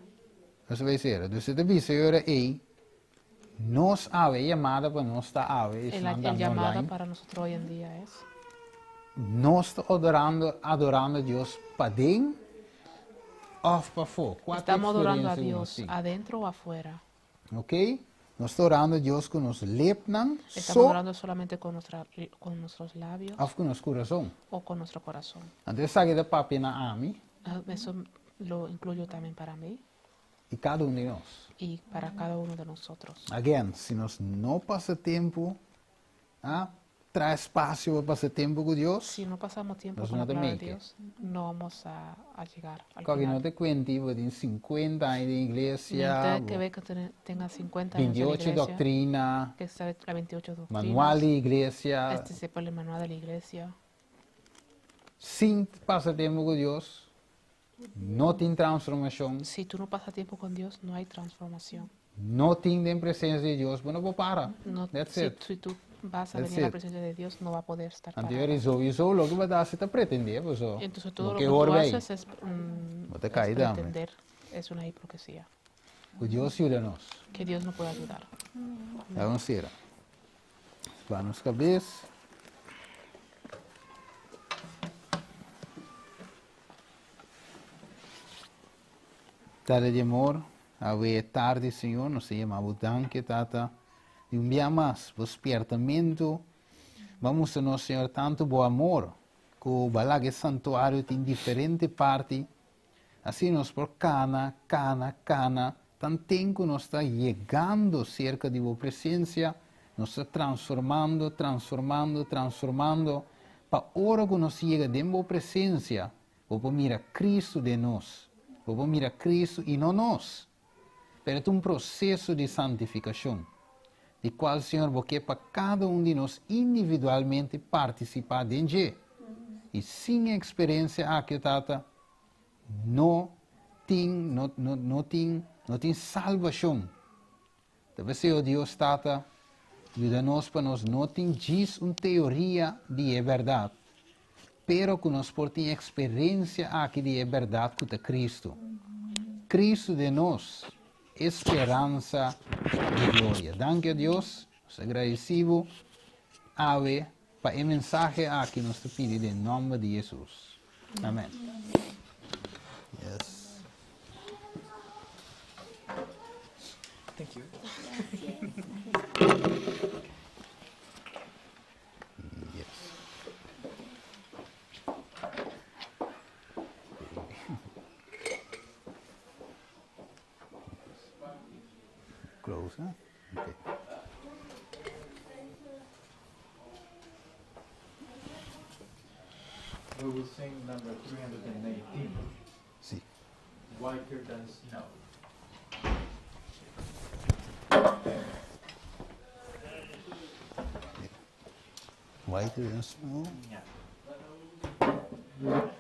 Nos ta bai sera. Dus e ta bisa e ora ei, nos awe, e yamada pa nos ta awe, El, esnan el tambe llamado online. para nosotros hoy en día es. Nos ta adorando, adorando Dios paden òf pafó? Kua ta e Estamos adorando a eksperensia ku nos Dios tin? adentro o afuera. Ok? Nos ta orando Dios ku nos lepnan Estamos so orando solamente con, nuestra, con nuestros labios òf ku nos kurason? o con nuestro corazón. Anto esaki ta papia na ami Ah, Eso lo incluyo también para mí i kada un di nos. y para cada uno de nosotros. Again, si nos no pasa tempu, ah, traha espasio pa pasa tempu ku Dios, Si no pasamos tiempo Nos con no la te palabra de make it. Dios, no vamos a llegar al Kòke no final. ta kuenti bo tin 50 aña den iglesia, Ni usted que bo ve que tenga 50 años en la 28 iglesia, doktrina, que sabe la 28 manual doctrinas, di iglesia, este sepa el manual de la iglesia. sin pasa tempu ku Dios, no tin transformashon, Si tú no pasas tiempo con Dios, no hay transformación. no tin den presensia di Dios, bo no por para. No, That's si, it. si tú vas a That's venir a la it. presencia de Dios, no va a poder estar Anto parado. yori sowieso loke bo ta hasi ta pretendé, paso Entonces todo bo lo ke que tú hoor bij. haces es, Bo ta es kai tambe. pretender, es una hipocresía. Ku Dios yuda nos. Que Dios nos pueda ayudar. Laga nos sera. Ba nos kabes. Tata di amor, awe e tardi, Señor, nos ta yama Bo danki, Tata, di un bia mas, Bo spiertamentu. Bo a mustra nos, Señor, tantu Bo amor, ku Bo a laga e santuario tin diferente parti, asina nos por kana, kana, kana, tanten ku nos ta yegando serka di Bo presensia, nos ta transformando, transformando, transformando, pa ora ku nos yega den Bo presensia, Bo por mira Cristo den nos. Bo por mira Cristo i no nos. Pero ta un proseso di santifikashon, di kual Señor bo ke pa kada un di nos individualmente partisipá den dje. I sin e eksperensia aki, Tata, no tin, no, no, no tin, no tin salbashon. Ta p'esei, o Dios Tata, yuda nos pa nos no tin djis un teoria di e bèrdat, pero ku nos por tin eksperensia aki di e bèrdat ku ta Kristu. Kristu den nos, e speransa di gloria. Danki, o Dios, nos ta gradisí bo awe pa e mensahe aki nos ta pidi den nòmber di Hesus. Amen. Yes. Thank you. Yes. Close, huh? Okay. We will sing number 318, Si. Whiter Than Snow. Whiter than snow. Yeah.